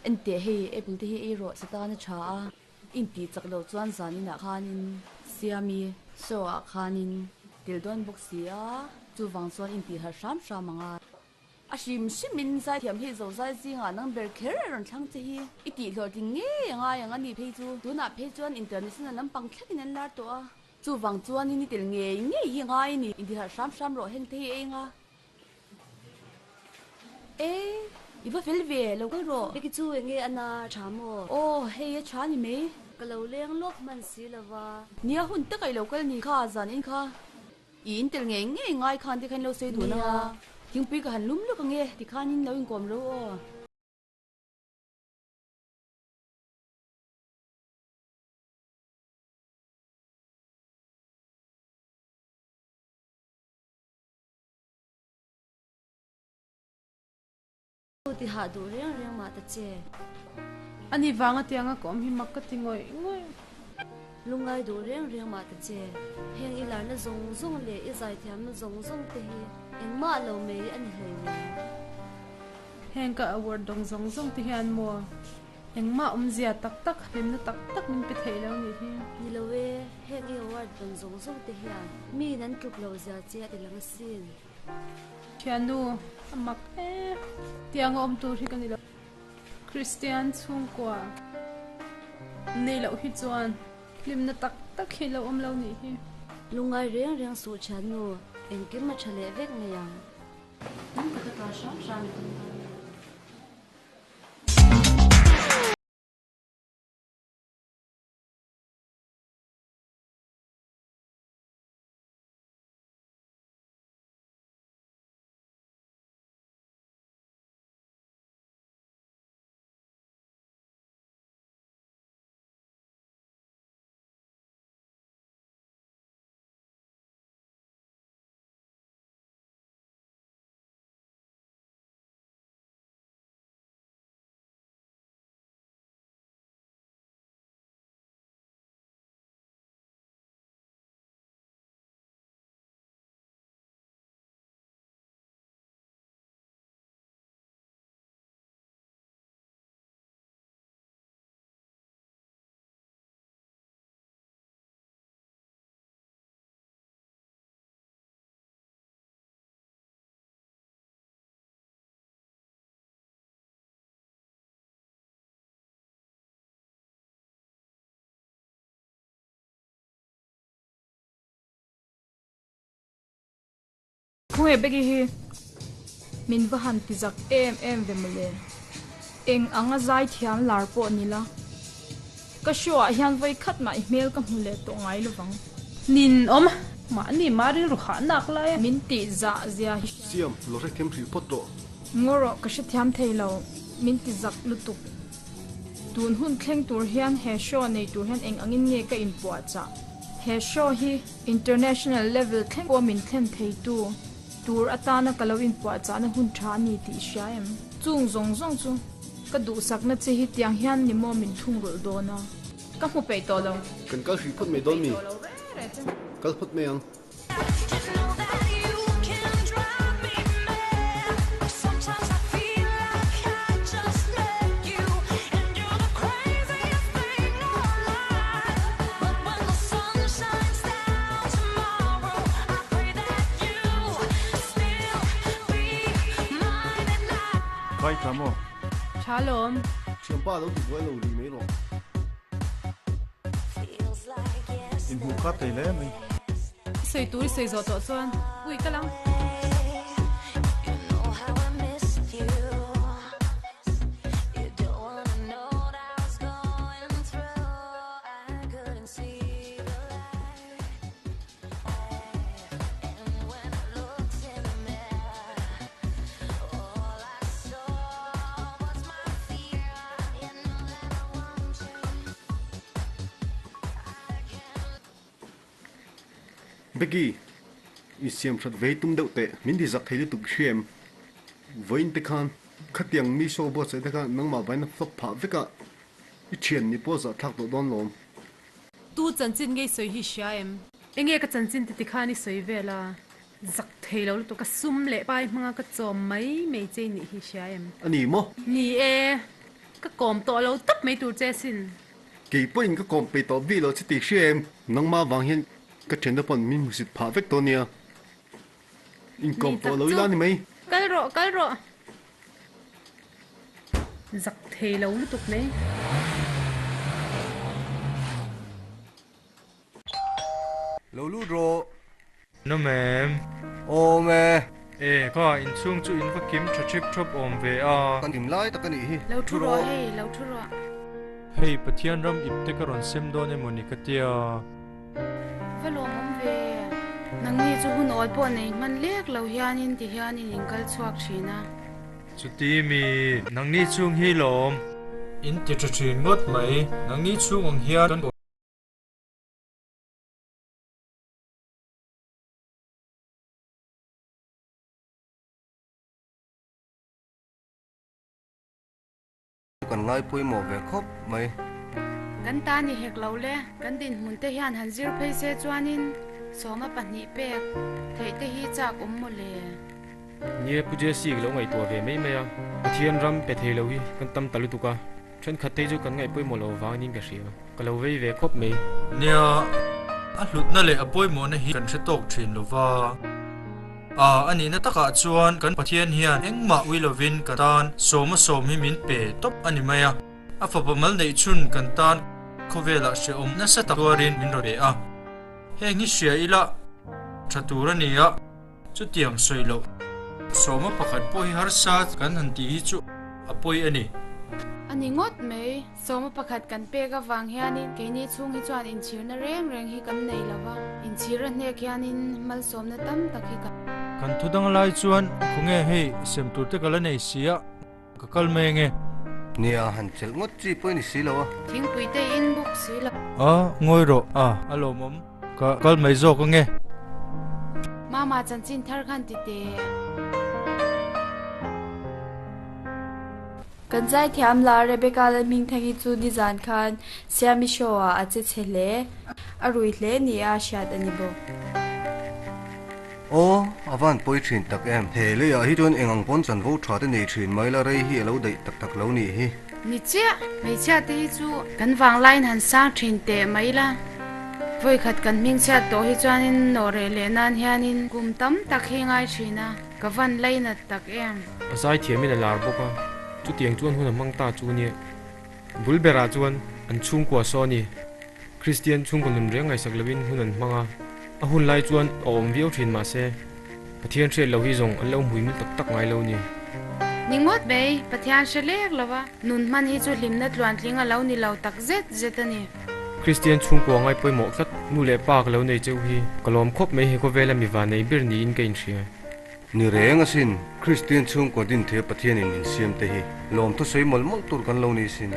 S1: Enteh hei apple te hi ei rawh satana tha a. Intih chak loh chuan zaninah khanin Siami show ah khanin tel dawn bawk si a, chuvang chuan intihar hram hram ang a. A hrim hrimin zaithiam hei zo zai zingah nang ber kher a rawn thlang che hi i tih hlawhtling ngei a ngai ang a ni phei chu. Tunah phei chuan international lampang thlengin an lar tawh a. Chuvang chuanin i tel ngei ngei hi a ngai a ni. Intihharh hram hram rawh heng te hi eng a. E, i va fel ve, lo kal rawh.
S17: Hei chu enge a na tha maw?
S1: Aw, hei a tha ni mai.
S17: Ka lo leng lawk hman si lova.
S1: Nia hun taka i lo kal ni kha zan in kha. I in tel ngei ngei ngai khan tikhan lo sawi dun anga thingpui ka han lum lawk ange tikhanin lo inkawm ro aw.
S17: Ti hah duh reng reng mah ta che.
S4: Ani vanga tianga ka awm hi mak ka ti ngawih ngawih.
S17: Lungngai duh reng reng mah ta che. Heng i larna zawng zawng leh i zaithiamna zawng zawng te hi engmah lo mai a ni hlei nen.
S4: Heng ka award dawng zawng zawng te hian maw engmah awmzia tak tak hlimna tak tak min pe theih lo nih hi.
S17: Ni lo e, heng i award dawn zawng zawng te hian miin an tluk loh zia che a ti lang asin.
S4: Thiannu, a mak e. Tiang a awm tur hi ka ni lo. Kristian chhungkua nei loh hi chuan hlimna tak tak hi lo awm lo nih hi.
S17: Lungngai reng reng suh thiannu, engkim a tha leh vek mai ang. Hlim taka ta hram hram i tum dawn nia.
S6: Khawnge Becky hi min va han ti zak em em ve mawle. Eng anga zai thiam lar pawh ni la. Ka show ah hian vawi khat mah i hmel ka hmu leh tawh ngai lovang.
S4: Nin awm mahni mah rilru hah nak lai a.
S6: Min tih zah zia hi.
S16: Siam, lo hrethiam hrih phawt rawh.
S6: Ngaw rawh ka hrethiam thei lo, min ti zak lutuk. Tun hun thleng tur hian he show nei tur hian eng angin nge ka inpuahchah? He show hi international level thleng pawh min thlen theitu tur atana ka lo inpuahchahna hun tha a ni tih i hria em? Chung zawng zawng chu ka duhsakna che hi tiang hian ni maw min thungrulh dawn a? Ka hmu peih tawh lo.
S16: Kan kal hrih phawt mai dawn mi? Kal phawt mai ang. Kai tha maw?
S4: Tha lawm.
S16: Thianpa lo ti buai lo ri mai rawh. Inhmuh kha thei hle mai.
S4: I sawi tur i sawi zawh tawh chuan ui ka lang.
S16: Becky, i siam that vei tum deuh teh, min ti zak thei lutuk hria em? Vawiin te khan khatiang mi show buatsaih te kha nangmah vain a flop phah vek a, i thian ni pawh zahthlak tawh dawn lawm.
S4: Tu chanchin ngei sawi hi hria em? Enge ka chanchin te tikhan i sawi vel a, zak thei lo lutuk, ka sum leh pai hmanga ka chawm mai mai che i nih hi hria em?
S16: A ni maw?
S4: Ni e, ka kawm tawh lo tawp mai tur che sin.
S16: Kei pawhin ka kawm peih tawh bik lo che tih hria em? Nangmah vang hian ka thiante pawn min hmusit phah vek tawh nia. Inkawm
S4: Ni
S16: tawh
S4: tak
S16: lo
S4: chu.
S16: ila ni mai.
S4: Kal rawh, kal rawh. Zak thei lo lutuk mai.
S7: Lo lut rawh.
S2: Nawm em?
S7: Awm e.
S2: E, kha inchhung chu in va kim tha thip thawp awm ve a.
S7: Kan kim lai tak a nih hi.
S8: Lo thu rawh hei, lo thu rawh.
S2: Hei, Pathian ram ip te ka rawn sem dawn emaw ni ka tia.
S8: Va lawmawm ve. Nangni chu hun awl pawh nei hman lek lo hianin ti hianin in kal chhuak thin a.
S2: Chuti mi, nangni chhung hi lawm. In ti tha thin ngawt mai, nangni chhung ang hian kan.
S7: Kan ngai pawimawh ve khawp mai.
S8: Kan ta ni hek lo le, kan dinhmun te hian han zir phei se chuanin sawma pahnih pek theih te hi chak awm maw le.
S10: Nie Pu Jesse ka lo ngaihtuah ve mai mai a, Pathian ram pe thei lo hi kan tam ta lutuk a, thenkhat te chu kan ngaih pawimawh lo vangin ka hria, ka lo vei ve khawp mai.
S2: Nia, a hlutna leh a pawimawhna hi kan hre tawk thin lo va. A, a nihna takah chuan kan Pathian hian engmah ui lovin ka tan sawma sawm hi min pe tawp a ni mai a. A fapa mal neih chhun kan tan khawvelah hrehawm nasa tak tuarin min rawn pe a. Heng hi hria ila tha tur a ni a, chutiang sawi loh sawma pakhat pawh hi harsa kan han tih hi chu a pawi a ni.
S8: A ni ngawt mai. Sawma pakhat kan pek avang hianin keini chhung hi chuan inchhirna reng reng hi kan nei lo va, inchhir a hnek hianin malsawmna tam tak hi kan.
S2: Kan thu dang lai chuan khawnge hei sem tur te ka la nei si a, ka kal mai ange.
S7: Nia, han chelh ngawt chi pawh i ni si lo a.
S8: Thingpui te in bawk si lo.
S2: A, ngawi rawh. A, a lawmawm. Ka kal mai zawk ange.
S8: Mama chanchin thar khan ti teh.
S21: Kan zaithiam la Rebecca Lalhmingthangi chu nizan khan Siami show ah a che chhe hle. A rui hle nia hriat a ni bawk.
S7: Aw, a van pawi thin tak em. He leiah hi chuan eng ang pawn chanvo tha te nei thin mai la rei hi a lo daih tak tak lo nih hi.
S8: Ni chiah, hmeichhia te hi chu kan vanglaiin han sang thin teh mai la. Vawikhat kan hmingchhiat tawh hi chuanin nawhreh leh nan hianin kum tam tak hi ngai thin a. Ka van lainat tak em?
S10: A zaithiamin a lar bawk a, chutiang chuan hun a hmang ta chu nia. Bul berah chuan an chhungkua saw a ni. Kristian chhungkaw nun reng ngaihsak lovin hun an hmang a, a hun lai chuan a awm viau thin mahse. Pathian hriat loh hi zawng an lo hmui mil tak tak ngai lo ni.
S12: Ni ngawt mai, Pathian hre lek lo va, nun hman hi chu hlimna tluantling a lo ni lo tak zet zet a ni.
S10: Kristian chhungkua ngai pawimawh tlat, nu leh pa ka lo nei cheu hi ka lawm khawp mai he khawvela mi van nei ber niin ka inhria.
S7: Ni reng asin, Kristian chhungkua din thei Pathianin insiam te hi lawm thusawi mawlh mawlh tur kan lo ni sin.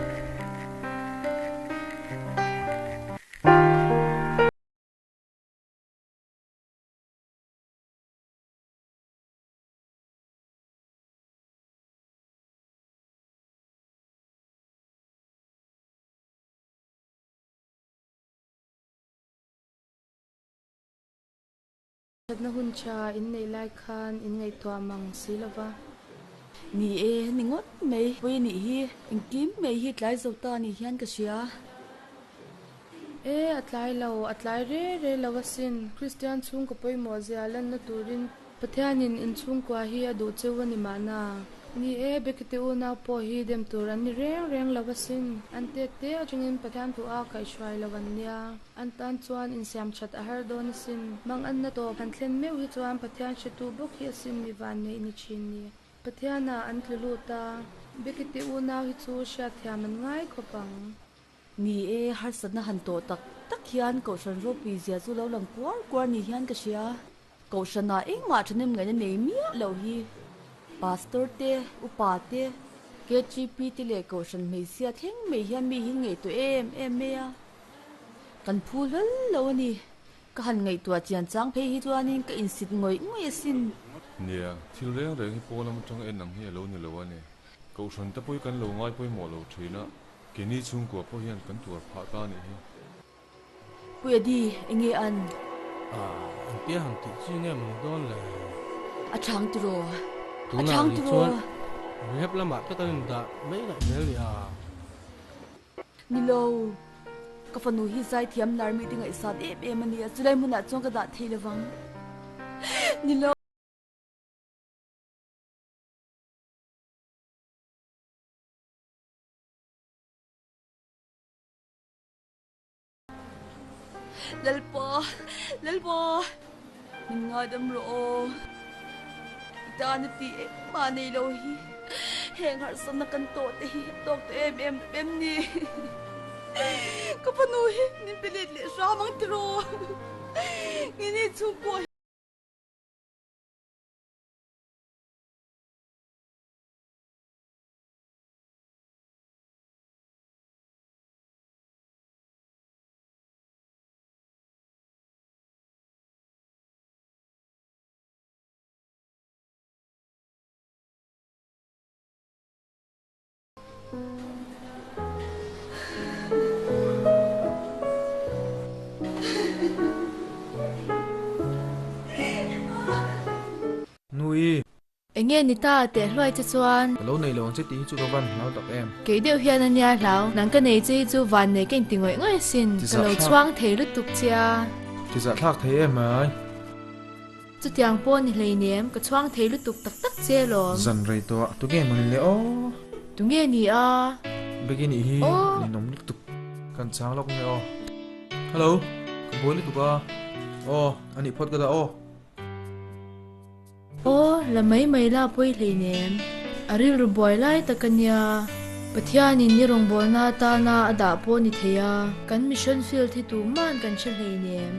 S4: Thatna hun tha in neih lai khan in ngaihtuah mang si lo va.
S1: Ni e, ni ngawt mai. Pawi nih hi, engkim mai hi tlai zo ta ni hian ka hria.
S4: E, a tlai lo, a tlai re re lo asin. Kristian chhungkaw pawimawh zia lanna turin Pathianin in chhungkua hi a duh cheu a ni mahna. Ni e, Bekete unau pawh hi dem tur an ni reng reng lo asin. An tet te atangin Pathian thu a kaihhruai lo an nia. An tan chuan insiam that a har dawn asin. Manganna tawp han thlen meuh hi chuan Pathian hretu bawk hi asin mi vanneih ni thin ni. Pathianah an tlu lut a, Bekete unau hi chu hriatthiam an ngai khawp ang.
S1: Ni e, harsatna han tawh tak tak hian Kohhran ropui zia chu lo lang kuar kuar ni hian ka hria. Kohhranah engmah thahnem ngaihna nei miah loh hi Pastor te, Upa te, KGP te leh Kohhran hmeichhia thleng mai hian mi hi ngaihtuah em em mai a. Kan phu hlawl lo a ni. Ka han ngaihtuah chian chang phei hi chuanin ka insit ngawih ngawih asin.
S15: Nia, thil reng reng hi pawl lam atanga en ang hi a lo ni lo a ni. Kohhran te pawh hi kan lo ngai pawimawh lo thin a. Keini chhungkua pawh hian kan tuar phah ta a nih hi.
S1: Pu Eddie, enge an?
S22: Ah, engtia han tih chi nge maw ni dawn le?
S1: A chhang tiraw? A
S22: Tunah
S1: chhang
S22: rih
S1: tiraw?
S22: chuan rehab lamah te kan indah mai ngaih hmel ni a.
S1: Ni lo, ka fanu hi zaithiam lar mite ngaihsan em em a ni a, chulai hmunah chuan ka dah thei lovang. Ni lo. Lalpa, Lalpa, min ngaidam rawh aw. I tan a tih engmah nei lo hi heng harsatna kan tawh te hi a tawk ta em em em ni. Ka fanu hi min pe let leh hram ang tiraw. Ngini chhungkua hi.
S13: Nui.
S9: Enge ni ta teh hluai che chuan.
S13: Ka lo nei lo ang che tih hi chu ka van hlau tak em.
S9: Kei deuh hian a nia hlau. Nang ka nei che hi chu van nei ka inti ngawih ngawih asin. Ka lo chhuang thei lutuk che a.
S13: Tizah thlak thei em ai.
S9: Chutiang pawh ni hleinem, ka chhuang thei lutuk tak tak che alawm.
S13: Zan rei tawh a, tunge maw ni le aw?
S9: Tunge ni a?
S13: Becky nih hi ninawm lutuk. Kan chang lawk nge aw. Hello, ka buai lutuk a. Aw, a nih phawt ka dah aw.
S9: Aw, la mai mai la pawi hleinem. A rilru buai lai tak a nia. Pathianin ni rawngbawlna atana a dah pawh ni thei a, kan mission field hi tuhman kan hre hleinem.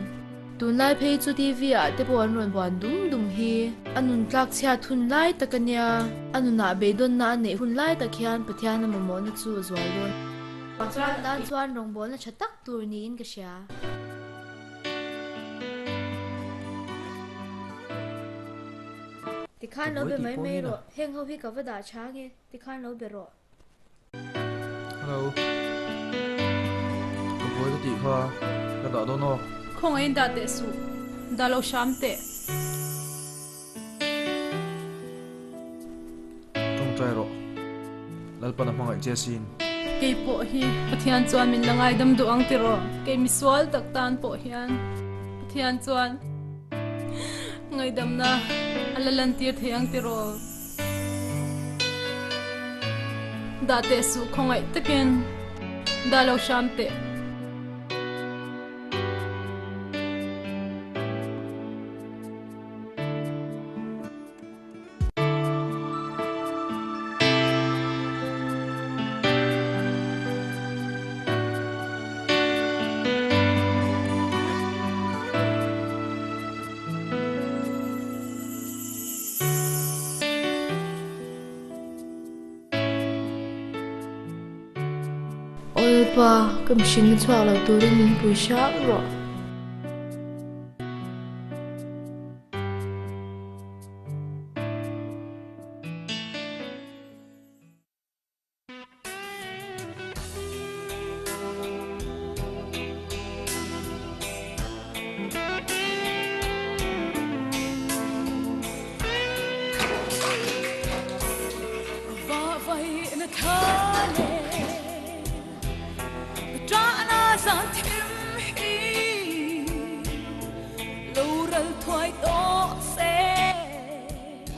S9: Tunlai phei chu TV ah te pawh an rawn buan dum dum hi. A nun tlak chhiat hun lai tak a nia. A nunah beidawnna a neih hun lai tak hian Pathian a mamawhna chu a zual dawn. Tan chuan rawngbawlna tha tak tur niin ka hria. Tikhan lo be mai mai rawh. Heng ho hi ka va dah tha nge. Tikhan lo be rawh.
S13: Hello. Ka buai ka tih kha ka dah dawn aw.
S4: Khawngaihin dah teh suh. Dah lo hram teh.
S13: Tawngtai rawh. Lalpan a hmangaih che sin.
S4: Kei pawh hi Pathian chuan min la ngaidam duh ang tiraw? Kei misual tak tan pawh hian Pathian chuan ngaidamna a la lantir thei ang tiraw? Dah teh suh khawngaih takin dah lo hram teh.
S9: Lalpa, ka mihrinna chhuak lo turin min pui hram rawh.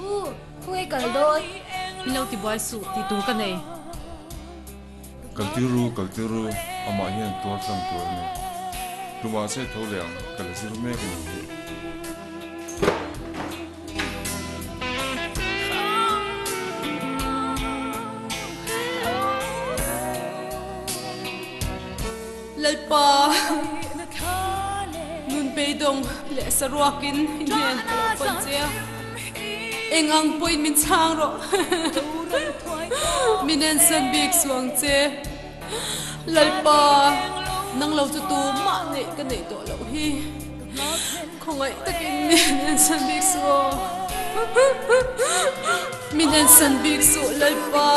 S9: U, khawnge kal dawn?
S4: Min lo tibuai suh tih tur ka nei.
S15: Kal tir ru, kal tir ru, amah hian tuar tlang tur a ni. Tumah che tho leh ang, ka la zir mek a nih hi.
S4: Lalpa, nun beidawng leh saruakin i hnen ka lo pan che a, eng ang pawhin min chhang rawh. Min ensan bik suh ang che. Lalpa, nang lo chu tumah neih ka neih tawh loh hi. Khawngaih takin min ensan bik suh aw. Min ensan bik suh Lalpa.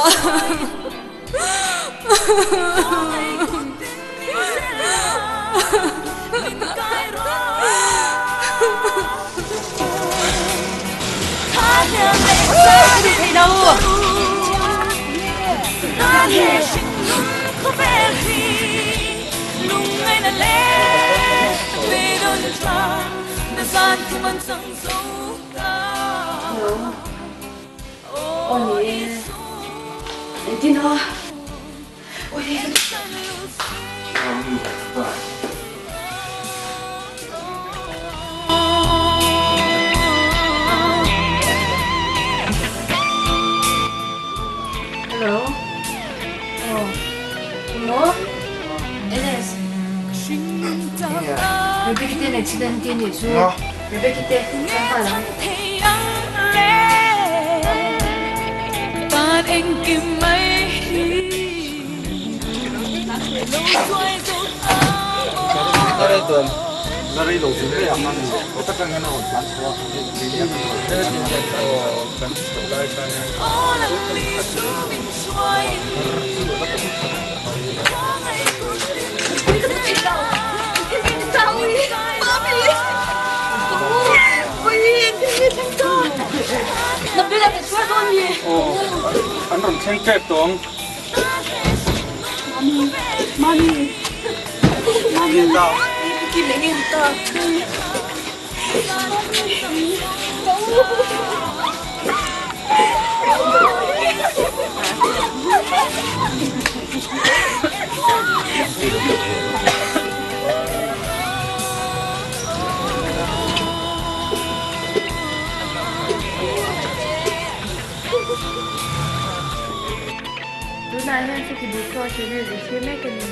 S17: Aw ni e, engtin a? Hello. Aw. Engmaw? Ls. Rebecca te accident te nih chu. Rebecca te kan nghal ang.
S11: An rawn thleng tep tawh ang.
S21: Tunah hian Seki Bukchhuah channel i thlir mek a ni.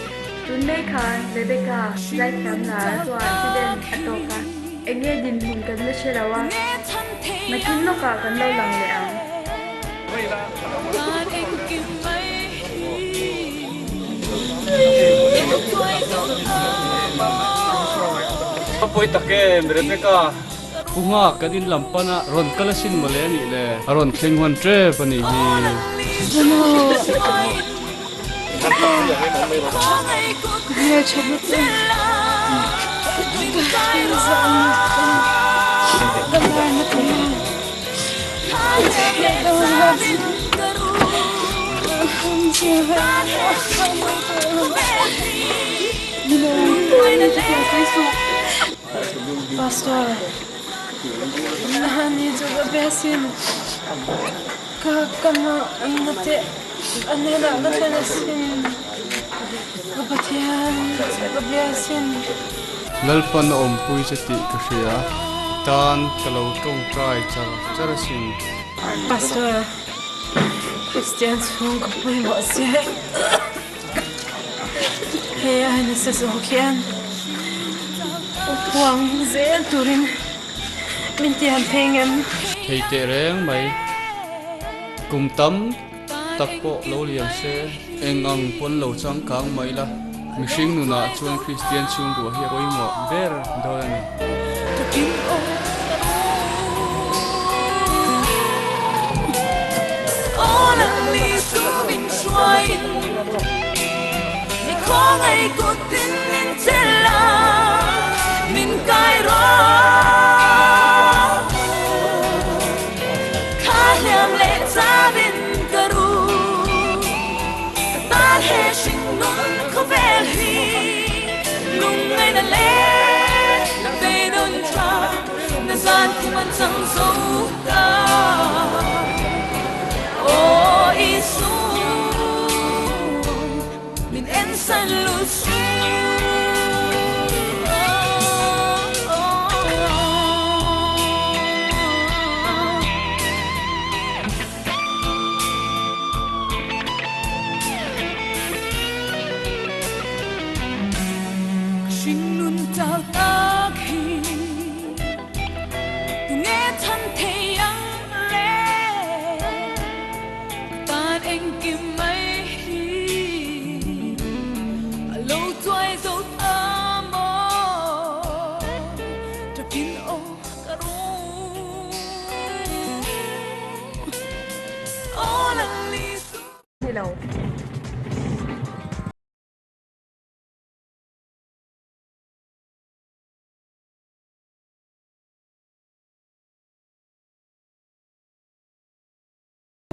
S21: Tun mai khan Rebecca zaithiam lar chuan accident a tawk a, eng nge dinhmun kan la hre lo a, nakin lawkah kan lo lang leh ang.
S11: A pawi tak em Rebecca?
S14: Pu Nghak kan in lam pan a rawn kal asin mawle a nih le, a rawn thleng huan tep a nih hi.
S3: Pastor, Nahani chu ka bia sin. Ka ka ma na te a hnenah ka thlen asin. Ka Pathian ka bia sin.
S14: Lalpan a awmpui che tih ka hria, tan ka lo tawngtai char char asin.
S3: Pastor, Kristian chhung ka pawimawh che. Hei a nasa zawk hian upuang zel turin min tiam phei ngem.
S14: Thei teh reng mai. Kum tam tak pawh lo liam se, eng ang pawn lo changkang mai la. Mihring nunah chuan Kristian chhungkua hi a pawimawh ber dawn a ni.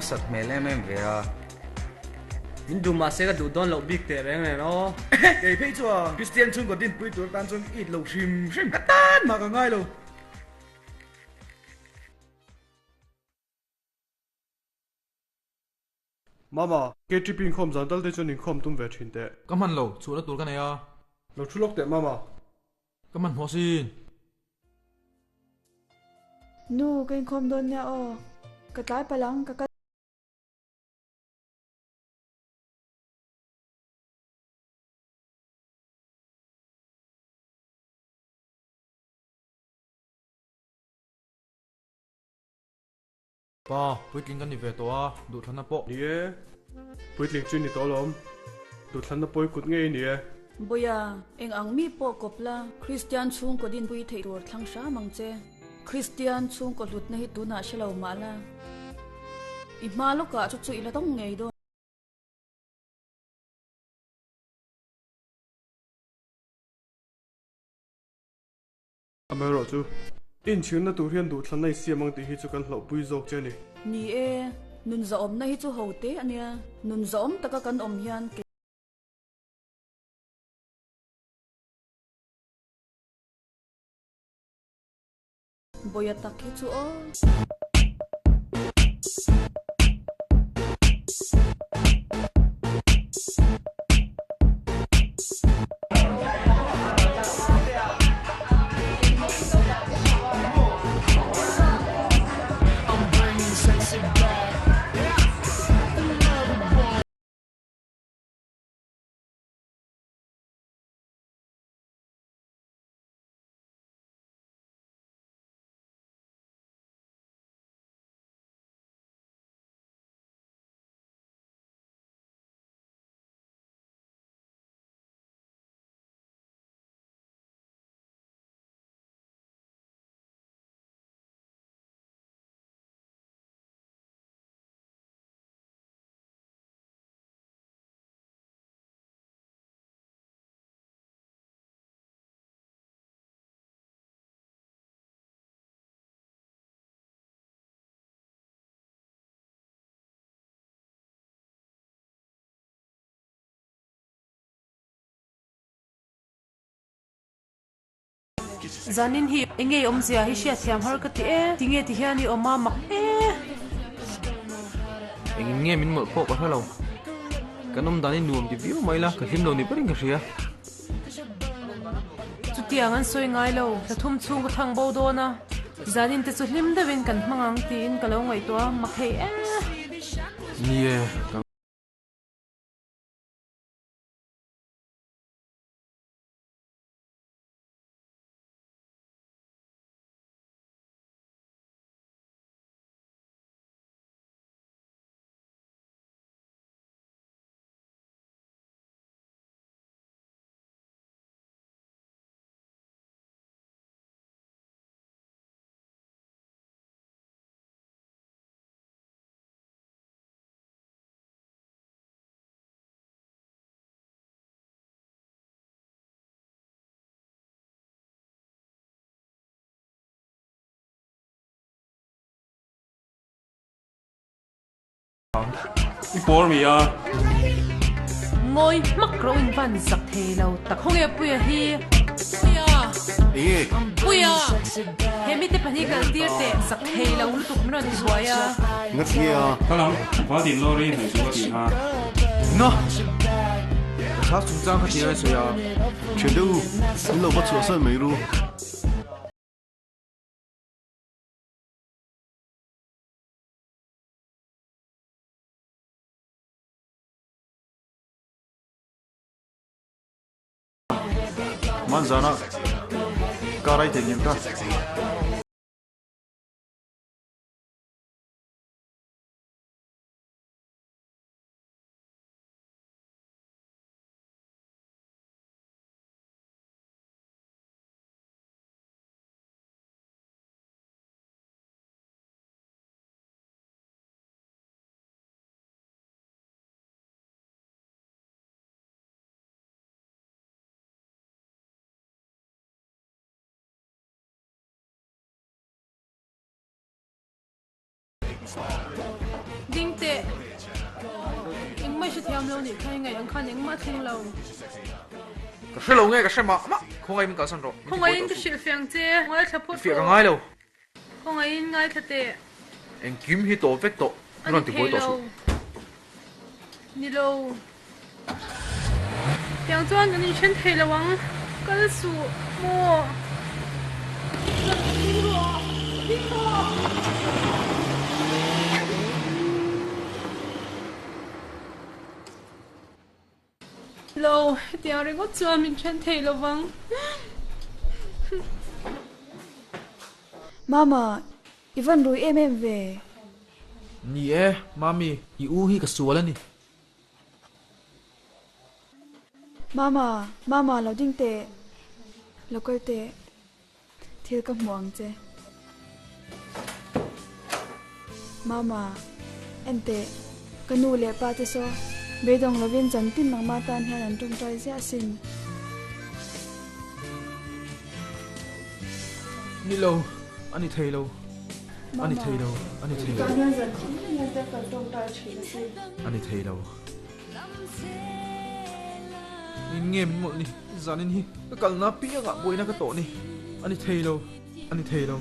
S11: A sat hmel em em ve a. Min duh mahse ka duh dawn loh bik teh reng nen aw.
S13: Kei phei chuan Kristian chhungkaw dinpui tur tan chuan ka it lo hrim hrim. Ka tan mah ka ngai lo.
S14: Mama, KTP inkhawm zan tal te chuan inkhawm tum ve thin teh.
S13: Ka hman lo, chhuahna tur ka nei a.
S14: Lo thu lawk teh Mama.
S13: Ka hman hmawh sin.
S6: Nu, ka inkhawm dawn nia aw. Ka tlai palh ang, ka kal.
S13: Pa, puitling ka ni ve tawh a, duhthlanna pawh.
S14: Ni e, puitling chu i ni tawh alawm. Duhthlanna pawh i kut ngei i ni e.
S1: Bawiha, eng ang mi pawh kawp la, Kristian chhungkaw dinpui theih tur thlang hram ang che. Kristian chhungkaw hlutna hi tunah hre lo mah la, i hma lawkah chu chu i la tawng ngei dawn.
S14: Amaherawh chu, i inchhirna tur hian duhthlanna i siam ang tih hi chu kan hlauhpui zawk che a ni.
S1: Ni e, nun zahawmna hi chu ho te a nia. Nun zahawm taka kan awm hian kei. Bawia tak hi chu aw.
S4: Zanin hi eng nge awmzia hi hriatthiam har ka ti e, tinge ti hian i awm a mak e.
S13: Engin nge min mawlh pawh ka hre lo, kan awm dan hi nuam ti viau mai la, ka hlim lo ni berin ka hria.
S4: Chutiang an sawi ngai lo, thla thum chhung ka thlang bo dawn a, zanin te chu hlim deuhin kan hmang ang tiin ka lo ngaihtuah a, mak hei e.
S13: Ni e, ka.
S5: I pawr mi a.
S4: Ngawi hmak ro in van zak thei lo tak. Khawnge Puia hi? Puia!
S16: Enge?
S4: Puia! He mite pahnih kal tir teh zak thei lo lutuk min rawn ti buai a.
S16: Nga ti nge a?
S5: Ka lam, Valdin Lorry hnaih chu ka ti kha.
S13: Nga! Ka chhas chungchang kha ti a sawi a.
S16: Thian deuh u, in lo va chhuahsan mai ru. Manzana car ai thei ngem ka.
S4: Ding teh. Engmah i hrethiam lo nih kha i ngaih ang khan engmah a thleng lo.
S13: Ka hre lo nge ka hre mah mah. Khawngaih min kalsan rawh.
S4: Khawngaihin ka hrilhfiah ang che. Ngaithla phawt rawh.
S13: Fiah ka ngai lo.
S4: Khawngaihin ngaithla teh.
S13: Engkim hi tawp vek tawh.
S4: A ni thei lo. Ni lo. Tiang chuan kan inthen thei lo ang. Kal suh maw. Ding rawh. Ding rawh. Lo, hetiang ringawt chuan min then thei lo vang.
S21: Mama, i van rui em em ve?
S13: Ni e, Mami, i u hi ka sual a ni.
S21: Mama, Mama lo ding teh, lo kal teh, thil ka hmuh ang che. Mama, en teh, ka nu leh pa te saw beidawng lovin zantin nangmah tan hian an tawngtai ziah asin.
S13: Ni lo, a ni thei lo, a ni thei lo, a ni thei lo.
S21: Mama, hian zantin reng hian te kan tawngtai thin asin.
S13: A ni thei lo. In nge min mawlh ni, zanin hi ka kalna piangah buaina ka tawh ni, a ni thei lo. A ni thei lo.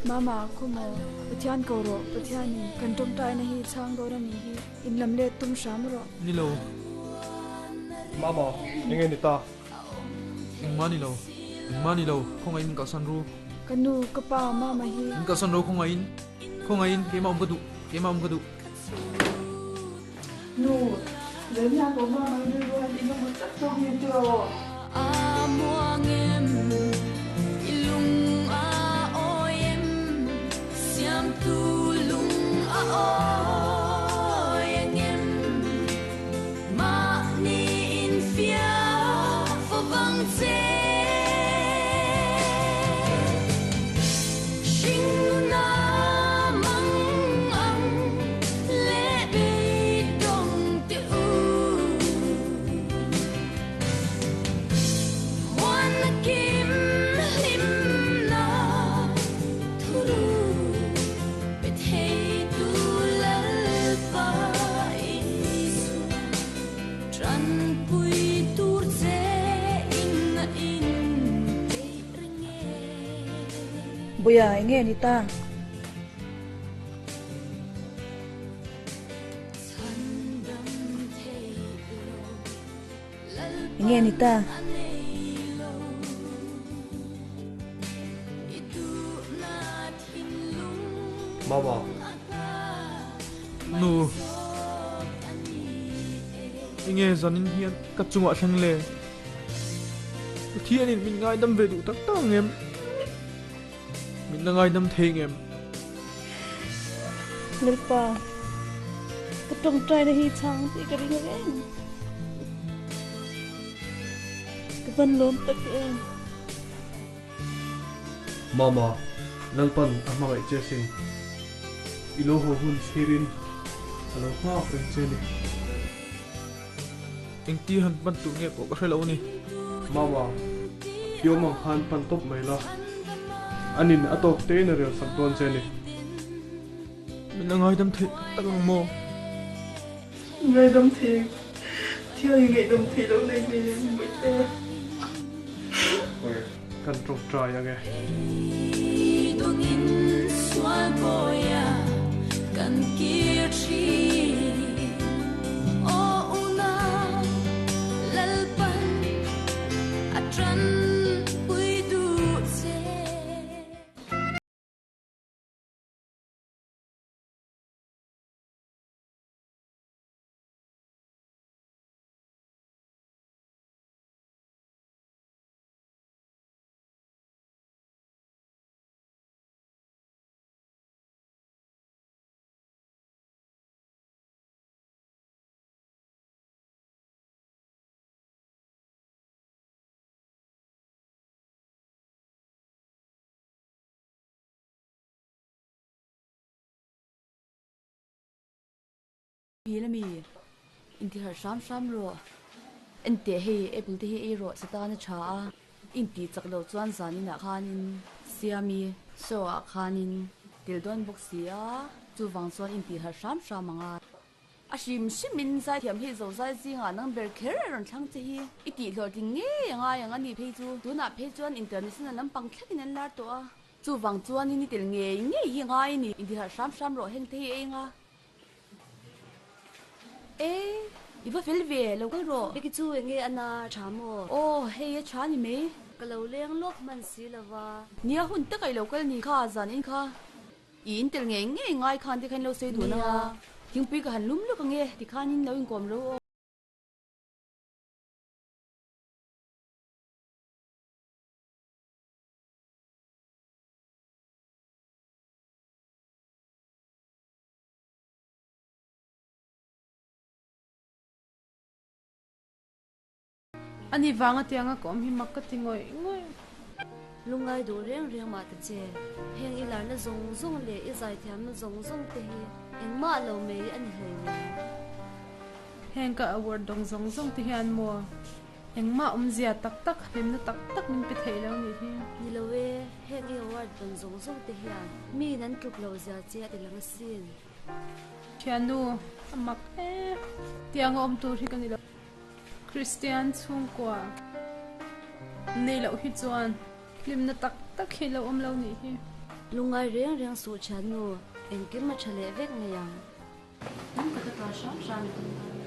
S21: Mama, khaw maw? Pathian ko rawh, Pathianin kan tawngtaina hi chhang dawn a nih hi, in lam let tum hram rawh.
S13: Ni lo.
S14: Mama, eng nge ni ta?
S13: Engmah ni lo, engmah ni lo, khawngaihin min kalsan ru.
S21: Ka nu, ka pa, Mama hi.
S13: Min kalsan ro khawngaihin, khawngaihin keimah awm ka duh, keimah awm ka duh.
S21: Nu, Zania pawh Mama hi rilru han inawm tak tawk ni tiraw? Buia enge ni ta? Enge ni ta?
S14: Mama.
S13: Nu. Enge zanin hian ka chungah thleng le? Pathianin min ngaidam ve duh tak tak ang em? Min la ngaidam thei ngem?
S21: Lalpa, ka tawngtaina hi chhang tih ka ring reng. Ka van lawm tak em.
S14: Mama, Lalpan a hmangaih che sin. I lo haw hun thlirin a lo nghak reng che ni.
S13: Engti han pan tur nge pawh ka hre lo a ni.
S14: Mama, i awm ang khan pan tawp mai la. Anin a tawk tein a rel sak dawn che ni.
S13: Min la ngaidam theih tak tak ang maw?
S19: Ngaihdam thei thial in ngaihdam thei lo nei hle Bawihte.
S14: Kan tawngtai ange.
S1: Hmel a mi? Intihharh hram hram rawh. Enteh hei apple te hi ei rawh satana tha a, intih chak loh chuan zaninah khanin Siami show ah khanin tel dawn bawk si a, chuvang chuan intihharh hram hram ang a. A hrim hrimin zaithiam hei zo zai zingah nang ber kher a rawn thlang che hi i tih hlawhtling ngei a ngai ang a ni phei chu tunah phei chuan international lampang thlengin an lar tawh a, chuvang chuanin i tel ngei ngei hi ngai a ni, intihharh hram hram rawh heng te hi ei anga. E, i va fel ve, lo kal rawh.
S17: Hei chu enge a na tha maw?
S1: Aw, hei a tha ni mai.
S17: Ka lo leng lawk hman si lova.
S1: Nia hun taka i lo kal ni kha zan in kha. I in tel ngei ngei ngai khan te khan lo sawi dun anga. Thingpui ka han lum lawk ange, tikhanin lo inkawm ro aw.
S4: Ani vanga tianga ka awm hi mak ka ti ngawih ngawih.
S17: Lungngai duh reng reng mah ta che, heng i larna zawng zawng leh i zaithiamna zawng zawng te hi engmah lo mai a ni hlei nen.
S4: Heng ka award dawng zawng zawng te hian maw engmah awmzia tak tak, hlimna tak tak min pe theih lo nih hi.
S17: Ni lo e, heng i award dawn zawng zawng te hian mi in an tluk loh zia che a ti lang asin.
S4: Thiannu, a mak e. Tianga awm tur hi ka ni lo. Kristian chhungkua nei loh hi chuan hlimna tak tak hi lo awm lo nih hi.
S17: Lungngai reng reng suh thiannu, engkim a tha leh vek mai ang. Nang taka ta hram hram i tum dawn nia.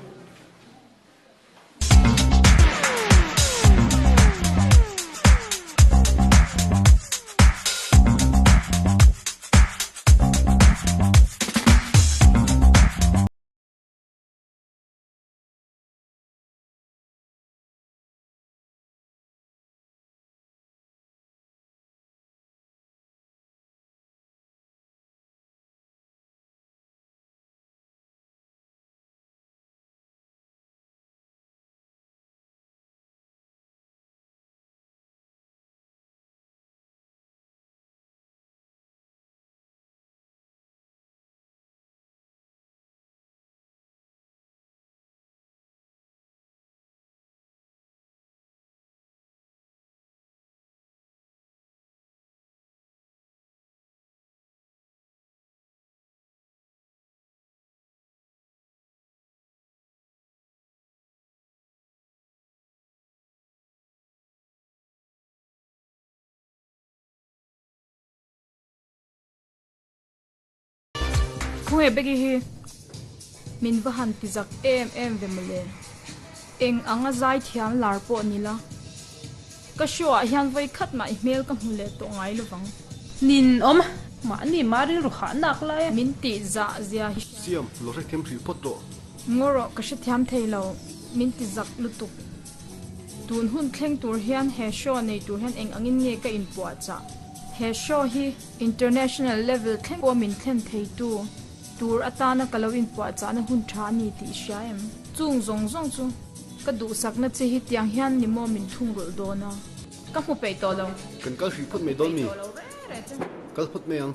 S6: Khawnge Becky hi min va han ti zak em em ve mawle. Eng anga zai thiam lar pawh ni la. Ka show ah hian vawi khat mah i hmel ka hmu leh tawh ngai lovang.
S4: Nin awm mahni mah rilru hah nak lai a.
S6: Min tih zah zia hi hria.
S16: Siam, lo hrethiam hrih phawt rawh.
S6: Ngaw rawh ka hrethiam thei lo, min ti zak lutuk. Tun hun thleng tur hian he show nei tur hian eng angin nge ka inpuahchah? He show hi international level thleng pawh min thlen theitu tur atana ka lo inpuahchahna hun tha a ni tih i hria em? Chung zawng zawng chu ka duhsakna che hi tiang hian ni maw min thungrulh dawn a? Ka hmu peih tawh lo.
S16: Kan kal hrih phawt mai dawn mi? Kal phawt mai ang.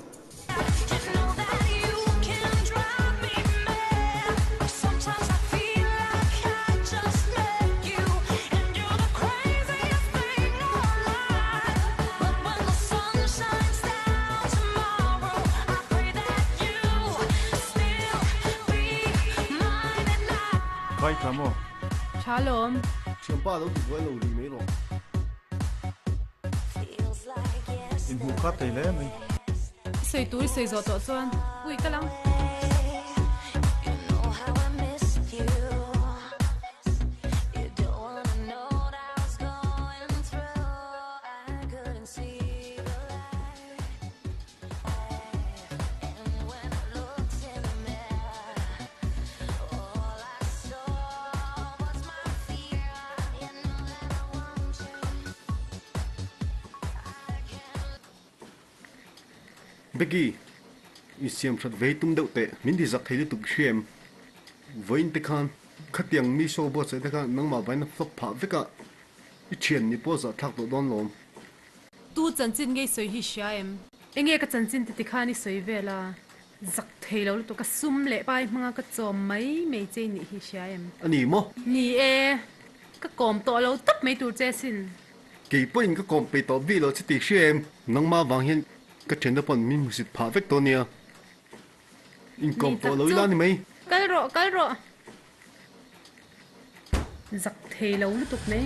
S5: Kai tha maw?
S4: Tha lawm.
S16: Thianpa lo ti buai lo ri mai rawh.
S5: Inhmuh kha thei hle mai.
S4: I sawi tur i sawi zawh tawh chuan ui ka lang.
S16: Becky, i siam that vei tum deuh teh, min ti zak thei lutuk hria em? Vawiin te khan khatiang mi show buatsaih te kha nangmah vain a flop phah vek a, i thian ni pawh zahthlak tawh dawn lawm.
S4: Tu chanchin nge i sawi hi hria em? Enge ka chanchin te tikhan i sawi vel a, zak thei lo lutuk ka sum leh pai hmanga ka chawm mai mai che i nih hi hria em?
S16: A ni maw?
S4: Ni e, ka kawm tawh lo tawp mai tur che sin.
S16: Kei pawhin ka kawm peih tawh bik lo che tih hria em? Nangmah vang hian ka thiante pawn min hmusit phah vek tawh nia. Inkawm
S4: Ni
S16: tawh
S4: tak
S16: lo
S4: chu.
S16: ila ni mai.
S4: Kal rawh, kal rawh. Zak thei lo lutuk mai.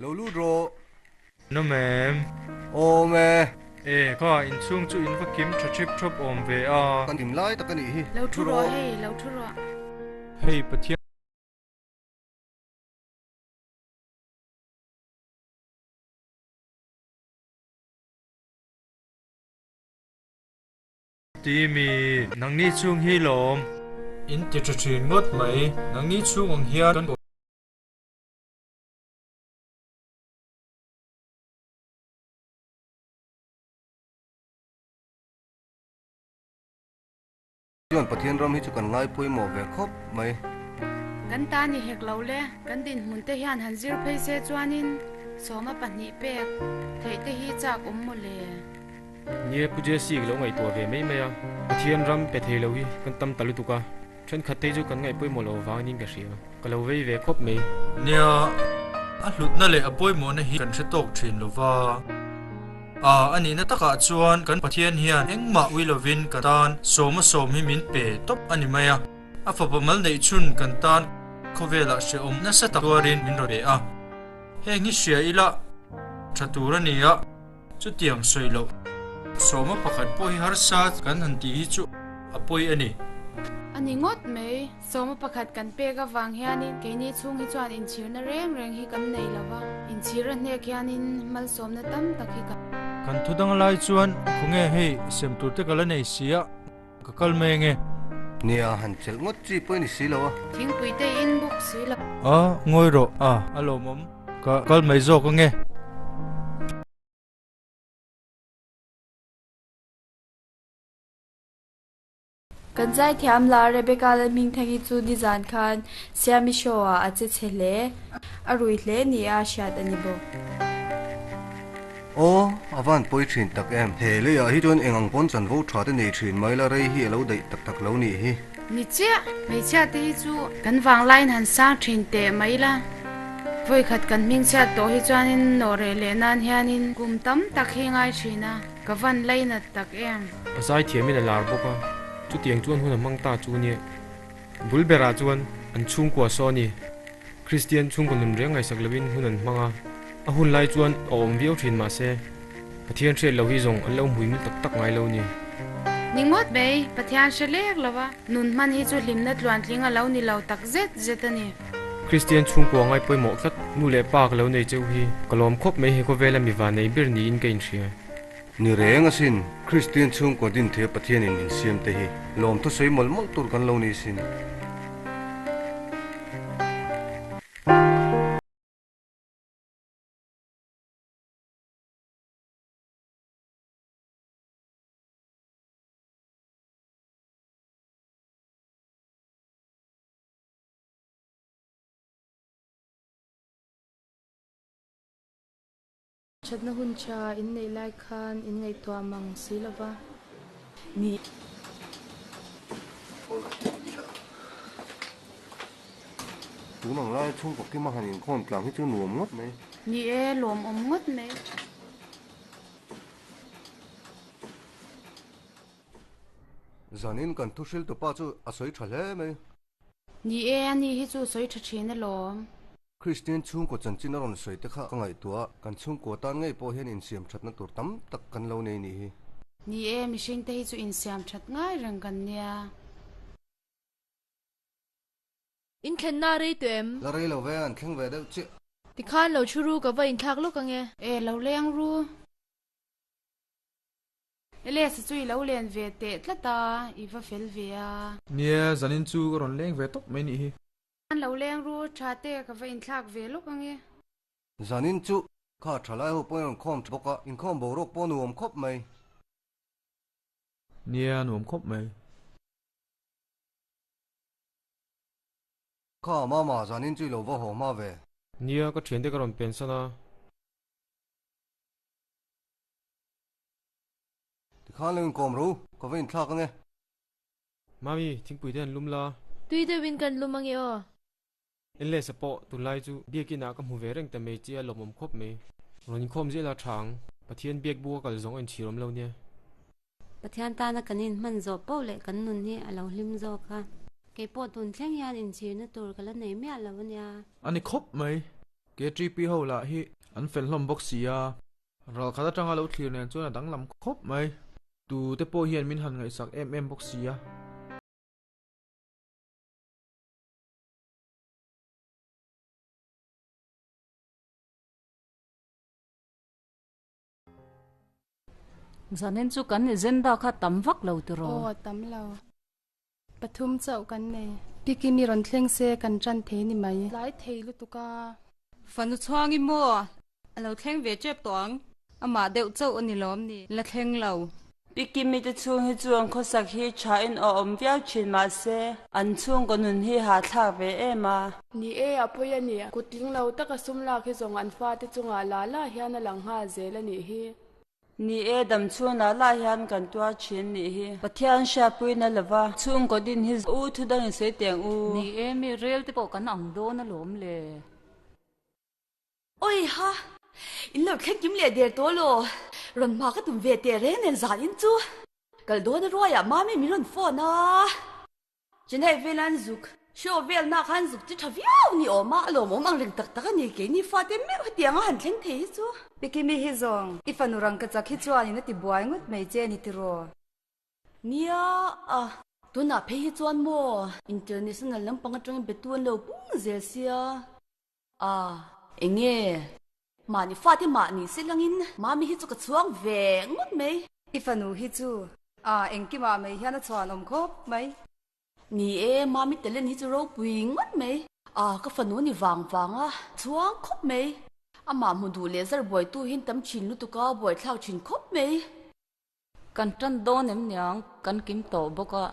S7: Lo lut rawh.
S2: Nawm em?
S7: Awm e.
S2: E, kha inchhung chu in va kim tha thip thawp awm ve a.
S7: Kan kim lai tak a nih hi.
S12: Lo thu rawh hei, lo thu rawh.
S2: Hei Pathian. Ti mi, nangni chhung hi lawm. In ti tha thin ngawt mai, nangni chhung ang hian kan.
S7: Chuan Pathian ram hi chu kan ngai pawimawh ve khawp mai.
S12: Kan ta ni hek lo le, kan dinhmun te hian han zir phei se chuanin sawma pahnih pek theih te hi chak awm maw le.
S10: Nia Pu Jesse ka lo ngaihtuah ve mai mai a, Pathian ram pe thei lo hi kan tam ta lutuk a, thenkhat te chu kan ngaih pawimawh lo vangin ka hria, ka lo vei ve khawp mai.
S2: Nia, a hlutna leh a pawimawhna hi kan hre tawk thin lo va, a a nihna takah chuan kan Pathian hian engmah ui lovin ka tan sawma sawm hi min pe tawp a ni mai a, a fapa mal neih chhun kan tan khawvelah hrehawm nasa tak tuarin min rawn pe a, heng hi hria ila tha tur a ni a. Chutiang sawi loh sawma pakhat pawh hi harsa kan han tih hi chu a pawi a ni.
S12: A ni ngawt mai, sawma pakhat kan pek avang hianin keini chhung hi chuan inchhirna reng reng hi kan nei lo va, inchhir a hnek hianin malsawmna tam tak hi kan.
S2: Kan thu dang lai chuan khawnge hei sem tur te ka la nei si a, ka kal mai ange.
S7: Nia, han chelh ngawt chi pawh i ni si lo a.
S12: Thingpui te in bawk si lo.
S2: A, ngawi rawh a, a lawmawm. Ka kal mai zawk ange.
S21: Kan zaithiam la Rebecca Lalhmingthangi chu nizan khan Siami show ah a che chhe hle. A rui hle ni a hriat a ni bawk.
S7: Aw, a van pawi thin tak em. He leiah hi chuan eng ang pawn chanvo tha te nei thin mai la rei hi a lo daih tak tak lo nih hi.
S12: Ni chiah, hmeichhia te hi chu kan vanglaiin han sang thin teh mai la. Vawikhat kan hmingchhiat tawh hi chuanin nawhreh leh nan hianin kum tam tak hi ngai thin a, ka van lainat tak em.
S10: A zaithiamin a lar bawk a, chutiang chuan hun a hmang ta chu nia. Bul berah chuan an chhungkua saw a ni. Kristian chhungkaw nun reng ngaihsak lovin hun an hmang a, a hun lai chuan a awm viau thin mahse Pathian hriat lo hi zawng an lo hmui mil tak tak ngai lo ni.
S12: Ni ngawt mai, Pathian hre lek lo va, nun hman hi chu hlimna tluantling a lo ni lo tak zet zet a ni.
S10: Kristian chhungkua ngai pawimawh tlat, nu leh pa ka lo nei cheu hi ka lawm khawp mai he khawvela mi van nei ber niin ka inhria.
S7: Ni reng asin, Kristian chhungkua din thei Pathianin min siam te hi lawm thusawi mawlh mawlh tur kan lo ni sin.
S21: Thatna hun tha in neih lai khan in ngaihtuah mang si lo va. Ni.
S7: Tun ang lai chhungkaw kima han inkhawm tlang hi chu nuam ngawt mai.
S12: Ni e, lawmawm ngawt mai.
S7: Zanin kan thuhriltu pa chu a sawi tha hle mai.
S12: Ni e, ani hi chu sawi tha thin alawm.
S7: Kristian chhungkaw chanchin a rawn sawi te kha ka ngaihtuah a, kan chhungkaw tan ngei pawh hian insiam thatna tur tam tak kan lo nei nih hi.
S12: Ni e, mihring te hi chu insiam that ngai reng kan nia.
S9: In thlenna a rei tawh em?
S7: La rei lo ve, an thleng ve deuh chiah.
S9: Tikhan lo thu ru ka va inthlak lawk ange.
S12: E, lo leng ru. Elias chu i lo len ve teh tlat a, i va fel ve a.
S13: Nia, zanin chu ka rawn leng ve tawp mai nih hi.
S12: An lo leng ru, tha te ka va inthlak ve lawk ange.
S7: Zanin chu kha thalai ho pawhin rawn khawm tha bawk a, inkhawm boruak pawh nuam khawp mai.
S13: Nia, nuam khawp mai.
S7: Kha mama, zanin chu i lo va haw hma ve.
S10: Nia, ka thiante ka rawn pensan a.
S7: Tikhan lo inkawm ro, ka va inthlak ange.
S10: Mami, thingpui te an lum la.
S9: Tui deuhin kan lum ange aw.
S10: Enlesa pawh tunlai chu biakin ah ka hmu ve reng ta mai che a lawmawm khawp mai. Rawn inkhawm zel a tha ang. Pathian biak buk a kal zawng a inchhir awm lo nia.
S17: Pathian tana kan inhman zawh poh leh kan nun hi a lo hlim zawk a. Kei pawh tun thleng hian inchhirna tur ka la nei miah lo a nia.
S13: A ni khawp mai. KTP ho lah hi an fel hlawm bawk si a. Ralkhat atanga lo thlir nen chuan a danglam khawp mai. Tu te pawh hian min han ngaihsak em em bawk si a.
S18: Zanin chu kan agenda kha tam vak lo tiraw?
S3: Aw, tam lo. Pathum chauh kan nei. Pikini rawn thleng se kan tan thei ni mai. Tlai thei lutuk a.
S20: Fanu chhuang i maw? A lo thleng ve tep tawh ang. Amah deuh chauh a ni lawm ni? La thleng lo.
S23: Pikimi te chhung hi chu an khawsak hi tha in aw awm viau thin mahse an chhungkaw nun hi hahthlak ve em a.
S21: Ni e, a pawi a ni. Kut tling lo taka sum lak hi zawng an fate chungah la la hian a lang nghal zel a nih hi.
S23: Ni e, dam chhunah lah hian kan tuar thin nih hi. Pathian hriatpuina lova chhungkaw din hi u thu dang in sawi teng u.
S18: Ni e, mi rel te pawh kan ang dawn alawm le.
S1: Oi ha! In lo thleng kim leh der tawh law. Rawn hma ka tum ve teh reng nen zan in chu. Kal dawn a ruaiah mami min rawn phone a. Chennai vel an zuk show vel na khan zuk chi tha viau ni awm a, a lawmawm ang reng tak tak a ni, keini fate meuh hetiang a han thleng thei hi chu.
S20: Pikimi hi zawng, i fanu rang ka chak hi chuanin a ti buai ngawt mai che ni tiraw?
S1: Nia a, tunah phei hi chuan maw international lampang atangin betu an lo pung zel sia. A, enge? Mahni fate mahni se langin mami hi chu ka chhuang ve ngawt mai.
S20: I fanu hi chu a, engkimah mai hian a chhuan awm khawp mai.
S1: Ni e, mami talent hi chu ropui ngawt mai. A, ka fanu ni vang vang a, chhuang khawp mai. Amah hmu duh leh zar buaitu hi tam thin lutuk a, buaithlak thin khawp mai.
S18: Kan tan dawn em niang, kan kim tawh bawk a.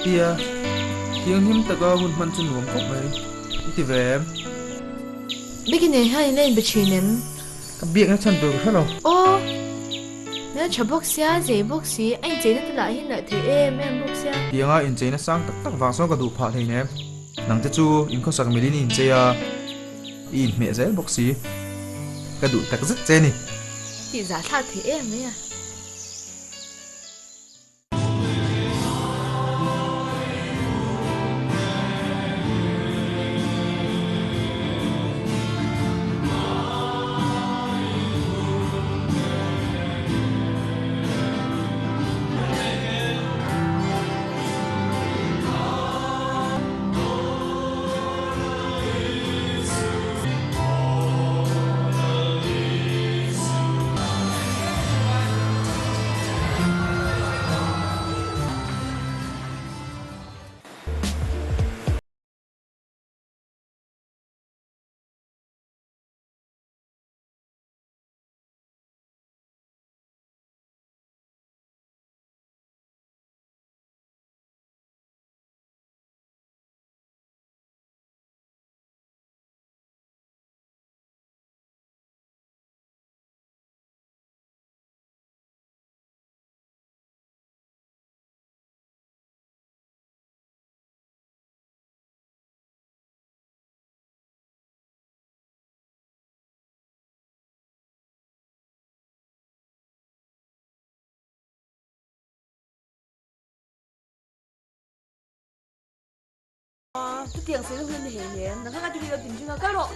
S13: Tia, thianghlim taka hun hman chu nuam khawp mai. I ti ve em?
S9: Biak i nei hian i la inbe thin em?
S13: Ka biakna chhan tur ka hre lo.
S9: Aw! Hmel tha bawk sia, zei bawk si, a incheina te lah hi nalh thei em em bawk sia.
S13: Tianga incheina sang tak tak vang sawn ka duh phah hlei nem. Nang te chu inkhawsak milin i inchei a, i inhmeh zel bawk si. Ka duh tak zet che ni.
S9: Tih zahthlak thei em mai a.
S1: Chutiang sawi hun a ni hei hle. Nang kha ka ti lo din ṭhin a, kal rawh.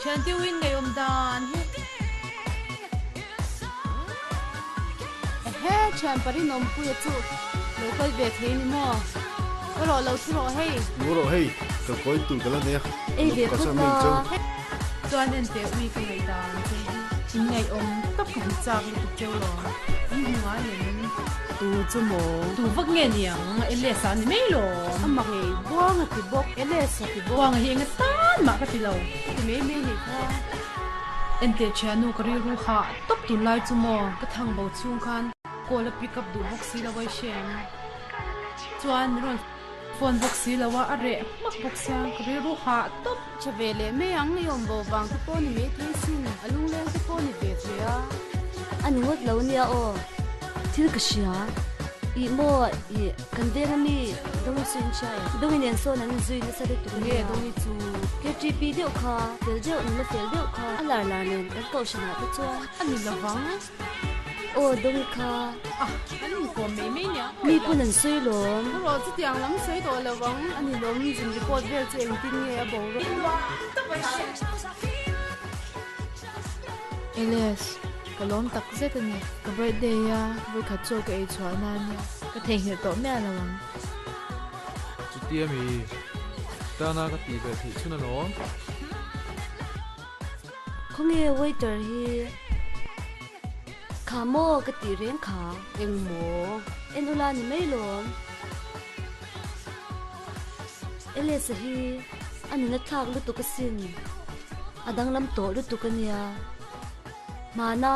S4: Thian tiu in ngeiawm dan hi.
S20: Ehe, thian parin awmpuia chu lo kal ve thei ni maw? Ka rawh lo thu rawh hei.
S16: Mu rawh hei, ka kawi tur ka la nei a.
S17: Ei ve phawt a.
S4: Chuan en teh ui ka ngaih dan che hi. In ngaihawm tak ka hmu chak lutuk cheu lo. In hmu ngai em?
S23: Tu chu maw?
S4: Tu vak nge niang? Elesa ni mai lo.
S20: A mak ngei buang a ti bawk, Elesa ti bawk.
S4: Buang a hi enga tan mah ka ti lo.
S20: Ti mai mai nih kha.
S4: Enteh thiannu ka rilru hah tawp tunlai chu maw? Ka thang bo chhung khan call a pick up duh bawk si lo a i hre em? Chuan min rawn phone bawk si lo a, a reh hmak bawk sia, ka rilru hah tawp.
S20: Tha ve leh mai ang, i awm bo vang te pawh ni mai thei sin, a lungleng te pawh ni ve thei a.
S17: A ni ngawt lo nia aw, thil ka hria. Ih maw, ih kan veng ami Dongi chu in hria em? Dongi nen sawn an inzui nasa lutuk ania.
S20: Nge Dongi chu?
S17: KTP deuh kha, fel deuh, nula fel deuh kha, a lar lar nen kan kohhranah te chuan.
S4: A ni lovang.
S17: Aw Dongi kha.
S4: Ah, an inkawm mai mai nia.
S17: Mi pawn an sawi lawm.
S20: Thu rawh chutiang lam sawi tawh lo ang. A ni lawm, zin report vel chu engtin nge a boruak.
S9: Elias, ka lawm tak zet a ni. Ka birthday a vawikhat chaw ka ei chhuah na ania. Ka theihnghilh tawh miah lo ang.
S13: Chutia mi tana ka tih ve theih chhun alawm.
S17: Khawnge waiter hi? Kha maw ka tih reng kha.
S20: Eng maw?
S17: En ula ni mai lawm. Elesa hi a nuna thlak lutuk asin. A danglam tawh lutuk ania. Hmana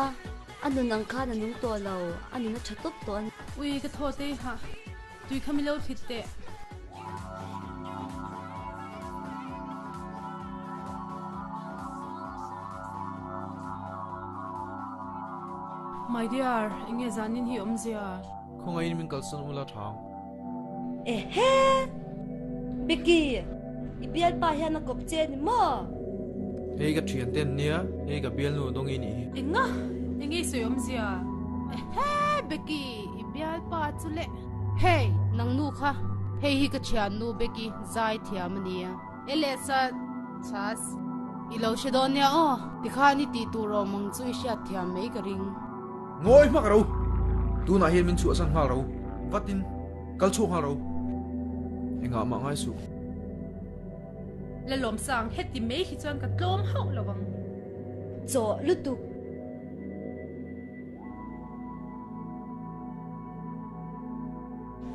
S17: a nun ang khan a nung tawh lo, a nun a tha tawp tawh a ni.
S4: Ui ka thaw te ha. Tui kha mi lo thlit teh. My dear, enge zanin hi awmzia?
S13: Khawngaihin min kalsan ula thang.
S17: Ehe! Becky, i bialpa hian a kawp che ni maw?
S13: Hei ka thian ten nia, hei ka bialnu Dongi nih hi.
S4: Enga? Enge i sawi awmzia?
S12: Ehe! Becky, i bialpa chu le. Hey, nang nu kha. Hei hi ka thiannu Becky zai thiam a nia. Elesa, chhas, i lo hre dawn nia aw. Tikhan i tih tur awm ang chu i hriat thiam mai ka ring.
S13: Ngawi hmak ro. Tunah hian min chhuahsan nghal ro. Vatin, kal chhuak nghal ro. Engah mah ngai suh.
S4: La lawmsang, heti mai hi chuan ka tlawm hauh lo ang.
S17: Chawh lutuk.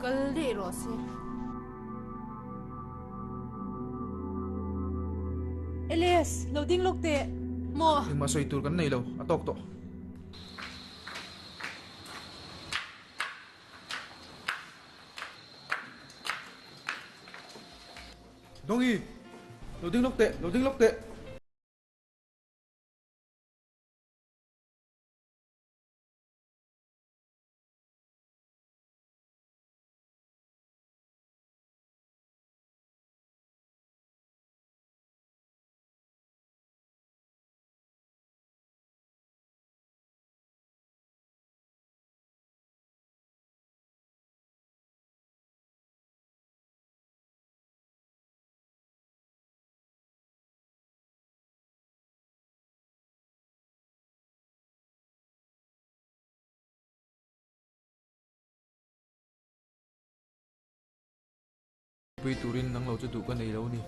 S12: Kal daih rawh se.
S4: Elias, lo ding lawk teh. Maw?
S13: Engmah sawi tur kan nei lo, a tawk tawh. Dongi, lo ding lawk teh, lo ding lawk teh. Pui turin nang lo chu duh ka nei lo ni.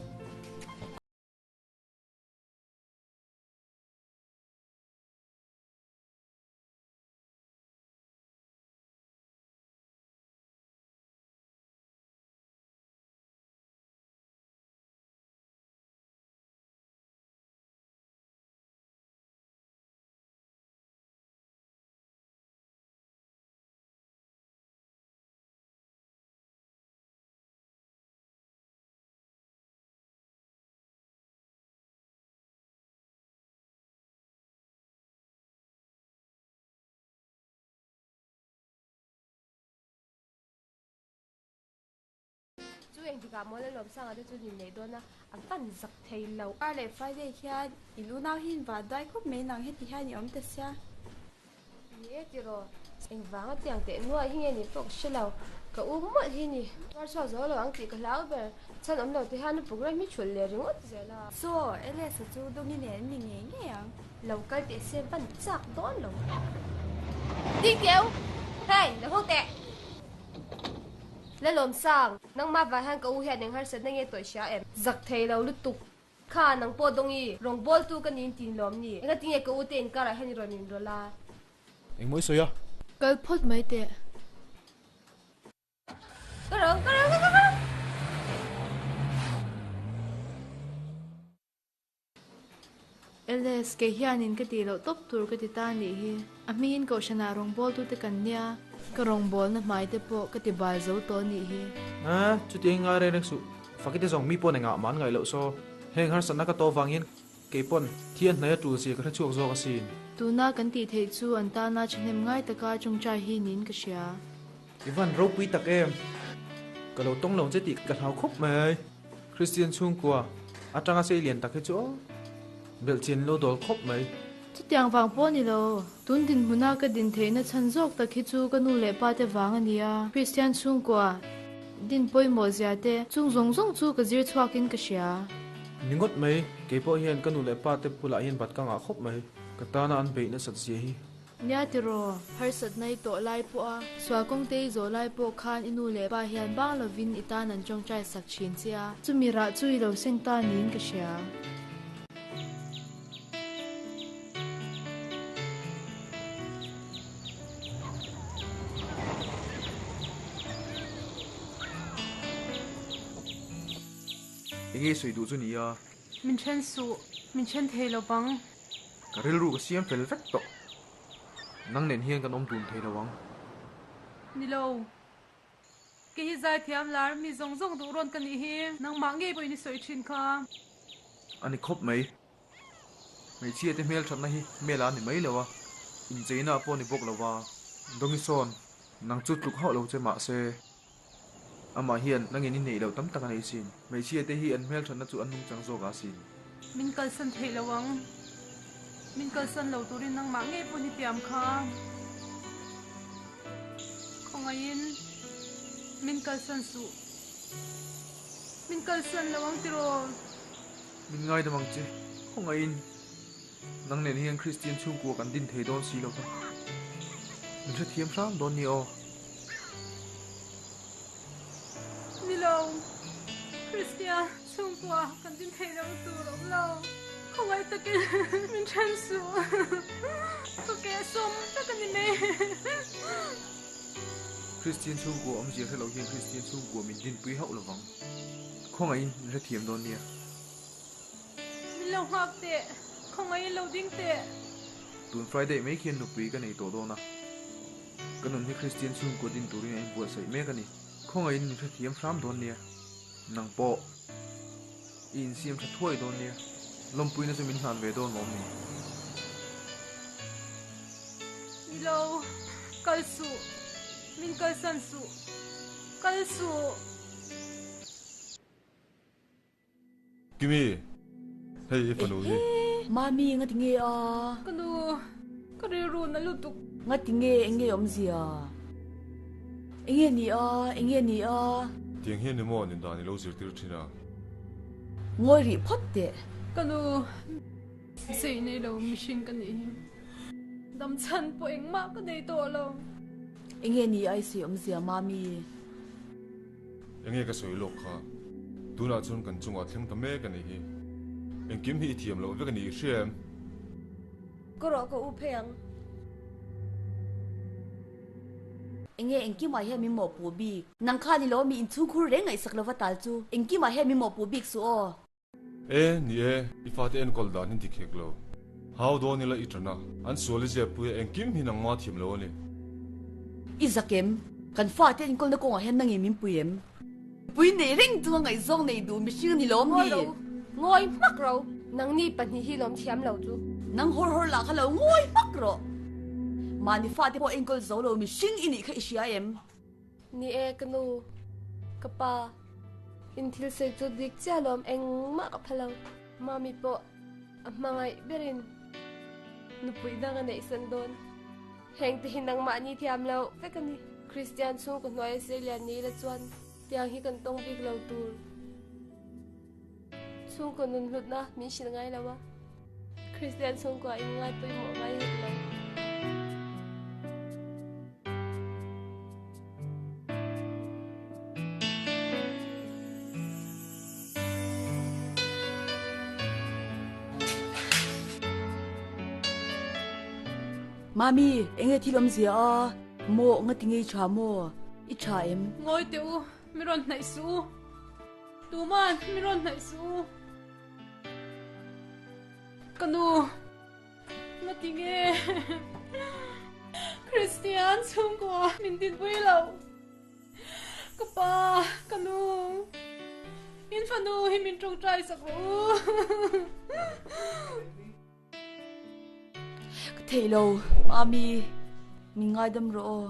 S3: Chu engtikah maw Lalawmsanga te chu nin nei dawn a, a van zak thei lo.
S21: Kar leh Friday khian i lu nau hi in van duai khawp mai nang heti hian i awm ta sia.
S3: Ni e tiraw, engvanga tiang teh nuai hi nge ni pawh ka hre lo, ka u mawlh hi ni. Tuar chhuak zo lo ang tih ka hlau ber, chhan awm lo te hian a program hi thulh leh ringawt zel a.
S21: Saw, Elias-a chu dawng i nen an ni ngei ngei ang.
S3: Lo kal teh se van chak dawn lo. Ding teu! Hei, lo hawk teh! Lalawmsang, nangmah vah hian ka u hian eng harsatna nge tawih hria em? Zak thei lo lutuk. Kha, nang pawh dawngi, rawngbawltu ka niin tin lawm ni? Engati nge ka u te inkarah hian i rawn inrawlh a?
S13: Engmaw i sawi a?
S9: Kal phawt mai teh.
S3: Ka ro, ka ro, ka ro, ka ro!
S9: LS, Kei hianin ka tih loh tawp tur ka ti ta nih hi. A hmingin Kohhranah rawngbawltute kan nia, ka rawngbawlna hmai te pawh ka ti bal zo tawh nih hi.
S13: A, chuti ngai reng reng suh. Fakite zawng mi pawn engah mah an ngaih loh saw. Heng harsatna ka tawh vang hian kei pawn thi an hnaih a tul zia ka hre chhuak zawk asin.
S9: Tuna kan tih theih chu an tana thahnem ngai taka tawngtai hi niin ka hria.
S13: I van ropui tak em? Ka lo tawng lo che tih ka hlau khawp mai. Kristian chhungkua atanga sei lian tak hi chu aw belhchian lo dawl khawp mai.
S9: Chutiang vang pawh ni lo, tun dinhmuna ka din theihna chhan zawk tak hi chu ka nu leh pa te vang a ni a. Kristian chhungkua din pawimawh zia te chung zawng zawng chu ka zir chhuakin ka hria.
S13: Ni ngawt mai, kei pawh hian ka nu leh pa te bulah hian bat ka ngah khawp mai. Ka tana an beih nasat zia hi.
S9: Nia tiraw, harsatna i tawh lai pawh a, sual kawngte i zawh lai pawh khan i nu leh pa hian bang lovin i tan an tawngtai sak thin che a, chumi rah chu i lo seng ta niin ka hria.
S13: Enge sawi duh chu nia?
S4: Min then suh, min then thei lovang.
S13: Ka rilru ka siam fel vek tawh. Nang nen hian kan awm dun thei lo ang.
S4: Ni lo. Kei hi zaithiam lar mi zawng zawng duh rawn ka nih hi. Nangmah ngei pawhin i sawi thin kha.
S13: A ni khawp mai. Hmeichhia te hmelthatna hi hmel a ni mai lo a, incheina pawh a ni bawk lo va. Dawngi sawn, nang chu tluk hauh lo che mahse, Amah hian nangin i neih loh tam tak a nei sin. Hmeichhia te hi an hmelthatna chu an nungchang zawk a sin.
S4: Min kalsan theih lo ang. Min kalsan lo turin nangmah ngei pawn i tiam kha. Khawngaihin min kalsan suh. Min kalsan lo ang tiraw?
S13: Min ngaidam ang che. Khawngaihin nang nen hian Kristian chhungkua kan din thei dawn si lo va. Min hrethiam hram dawn ni aw.
S4: Ni lo, Kristian chhungkua kan din thei lo tur awm lo. Khawngaih takin min then suh. Ka keh sawm vek a ni mai.
S13: Kristian chhungkua awmzia hre lo hian Kristian chhungkua min dinpui hauh lovang. Khawngaihin min hrethiam dawn nia.
S4: Min lo nghak teh, khawngaihin lo ding teh.
S13: Tun Friday mai khian nupui ka nei tawh dawn a. Ka nun hi Kristian chhungkua din turin a inbuatsaih mek a ni. Khawngaihin min hrethiam hram dawn nia. Nang pawh i insiam tha thuai dawn nia. Lawmpuina chu min hlan ve dawn mawm ni.
S4: Ni lo, kal suh. Min kalsan suh. Kal suh.
S8: Kimi, hei i fanu hi.
S1: Ehe, Mami nga ti nge a?
S4: Ka nu, ka rilru na lutuk.
S1: Nga ti nge, eng nge awmzia? Eng nge ni a, eng nge ni a?
S8: Tiang hian ni maw nin dan i lo zirtir thin a?
S1: Ngawi rih phawt teh.
S4: Ka nu, sei nei lo mihring ka nih hi. Dam chhan pawh engmah ka nei tawh lo.
S1: Eng nge ni a i sawi awmzia, Mami?
S8: Enge ka sawi lawk kha? Tunah chuan kan chungah thleng ta mek a nih hi. Engkim hi i thiam loh vek a nih i hria em?
S3: Ka rawh ka u phei ang.
S1: Enge engkimah hian min mawhpuh bik? Nang khan i lo mi inchhungkhur reng ngaihsak lova tal chu engkimah hian min mawhpuh bik suh aw.
S8: E, ni e, i fate enkawl dan hi dik hek lo. Hau dawn ila i ṭan a, an sual i ziahpui a, engkim hi nangma thiam lo a ni.
S1: I zak em? Kan fate enkawlna kawngah hian nangin min pui em? Pui nei reng chunga ngaihzawng nei duh mihring a ni lawm ni?
S3: Ngawi ro, ngawi hmak ro. Nangni pahnih hi lawm thiam lo chu.
S1: Nang hawr hawr lah kha lo ngawi hmak rawh. Mahni fate pawh enkawl zo lo mihring i nih kha i hria em?
S3: Ni e, ka nu, ka pa. In thil sawi chu dik chiah lawm engmah ka pha lo. Mami pawh a hmangaih berin nupui dang a neihsan dawn. Heng te hi nangmahni thiam loh vek a ni. Kristian chhungkaw hnuaia seilian ni ila chuan tiang hi kan tawng bik lo tur. Chhungkaw nun hlutna min hrilh ngai lo a, Kristian chhungkua in ngai pawimawh ngai hek lo.
S1: Mami, enge thil awmzia a? Maw, nga ti ngei tha maw? I tha em?
S4: Ngawi teh u, mi rawn hnaih suh u. Tuman mi rawn hnaih suh u. Ka nu, nga ti nge? Kristian chhungkua min dinpui lo. Ka pa, ka nu, in fanu hi min tawngtai sak rawh u.
S1: Ka theih lo, Mami, min ngaidam rawh aw.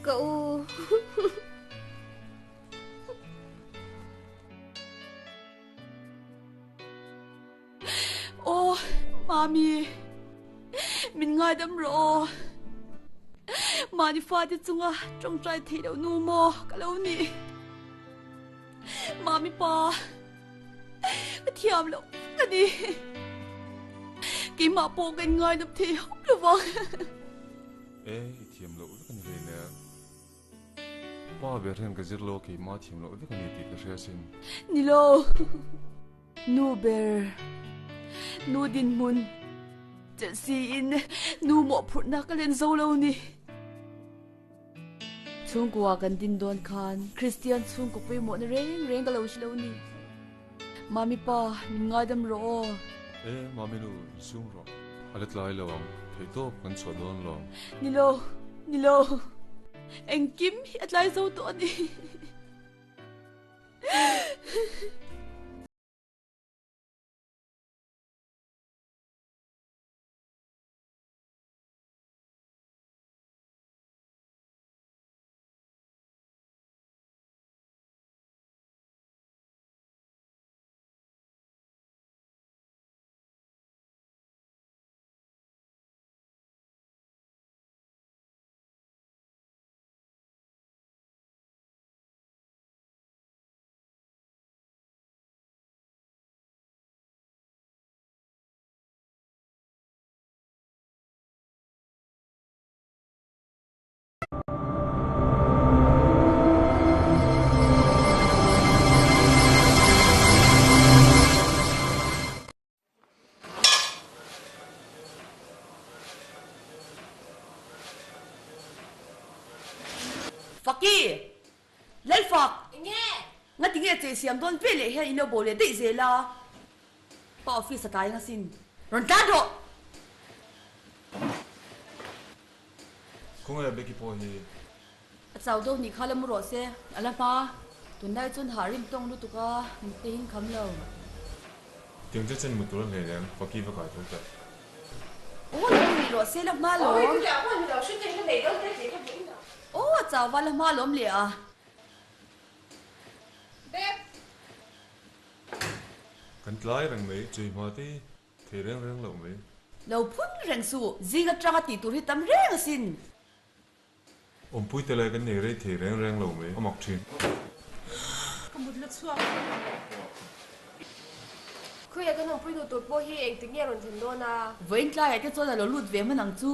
S3: Ka u.
S1: Aw, Mami, min ngaidam rawh aw. Mahni fate chunga tawngtai theih loh nu maw ka lo ni. Mami pa, ka thiam loh ka ni. Keimah pawh ka inngaidam thei hauh lo vang.
S8: E, i thiam loh vek a ni hle nia. Pa ber hian ka zir lo a, keimah thiam loh vek a ni tih ka hria asin.
S1: Ni lo, nu ber, nu dinhmun chelh siin nu mawhphurhna ka len zo lo ni. Chhungkua kan din dawn khan Kristian chhungkaw pawimawhna reng reng ka lo hre lo ni. Mami pa, min ngaidam rawh aw.
S8: E, Mami nu, insum rawh. A la tlai lo ang, theihtawp kan chhuah dawn lo.
S1: Ni lo, ni lo. Engkim hi a tlai zo tawh a ni. Faki! Lalfak!
S3: Enge?
S1: Ngati nge che siam dawn ve leh hian in lo bo leh daih zel a? Pa office a tlai ang asin. Rawn tlan rawh!
S8: Khawnge Becky pawh hi?
S1: A chau deuh nih kha la mu rawh se. A la hma. Tunlai chuan hah rim tawng lutuk a, mut te hin kham lo.
S8: Tiang che chen mut tur a hle lem, Faki va kai tho teh.
S1: Aw lo ri rawh se la hma lawm. Aw a chau va la hma lawm leh a.
S8: Kan tlai reng mai, chei hma te hi thei reng reng loh mai.
S1: Lo phun reng suh, zing atanga tih tur hi tam reng asin.
S8: Awmpui te lai kan nei rei thei reng reng lo mai, a mak thin.
S4: Ka mut la chhuak.
S3: Khawiah kan awmpui nu tur pawh hi engtik nge rawn thlen dawn a?
S1: Vawiin tlaiah te chuan a lo lut ve hman ang chu.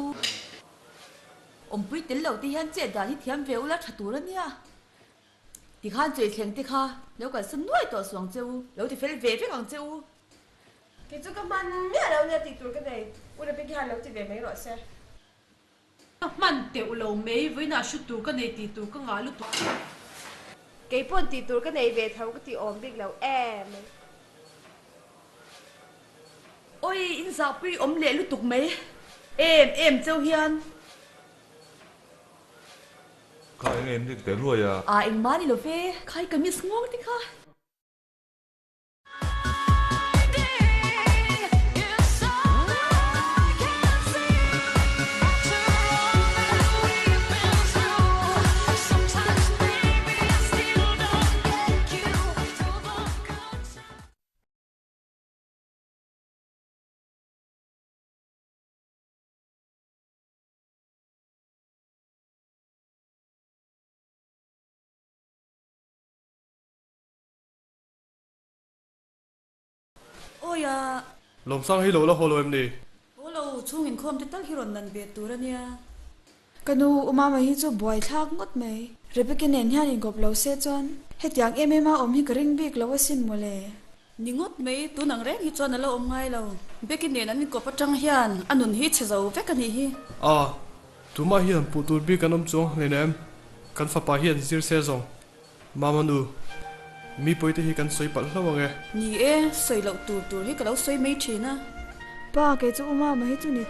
S1: Awmpui tel lo te hian chet dan hi thiam ve ula tha tur a nia. Tikhan chei thleng te kha lo kalsan nuai tawh suang che u, lo ti fel ve vek ang che u.
S3: Kei chu ka hman miah lo nia tih tur ka nei, U Rebecca hian lo ti ve mai rawh se.
S4: Ka hman teuh lo mai, vawiinah hru tur ka nei tih tur ka ngah lutuk.
S3: Kei pawn tih tur ka nei ve tho ka ti awm bik lo em.
S1: Oi, in zahpui awm leh lutuk mai em em cheu hian.
S8: Kha eng em dik teh luai a.
S1: A engmah ni lo ve, khai ka miss ngawng te kha. mai a.
S14: Lawmsang hi lo la haw lo em ni?
S1: Haw lo, chhung inkhawm te tal hi rawn nan ve tur a nia.
S6: Ka nu, U Mama hi chu buai thlak ngawt mai. Rebecca nen hian inkawp lo se chuan hetiang em em a awm hi ka ring bik lo asin mawle.
S1: Ni ngawt mai, tun ang reng hi chuan a lo awm ngai lo. Becky nen an inkawp atang hian a nun hi chhe zo vek a nih hi.
S14: A, tumah hian puh tur bik an awm chuang hlein em? Kan fapa hian zir se zawng. Mama nu, mi pawite hi kan sawi palh hlauh ang e.
S1: Ni e, sawi loh tur tur hi ka lo sawi mai thin a.
S6: Pa, kei chu U Mama hi chu ni.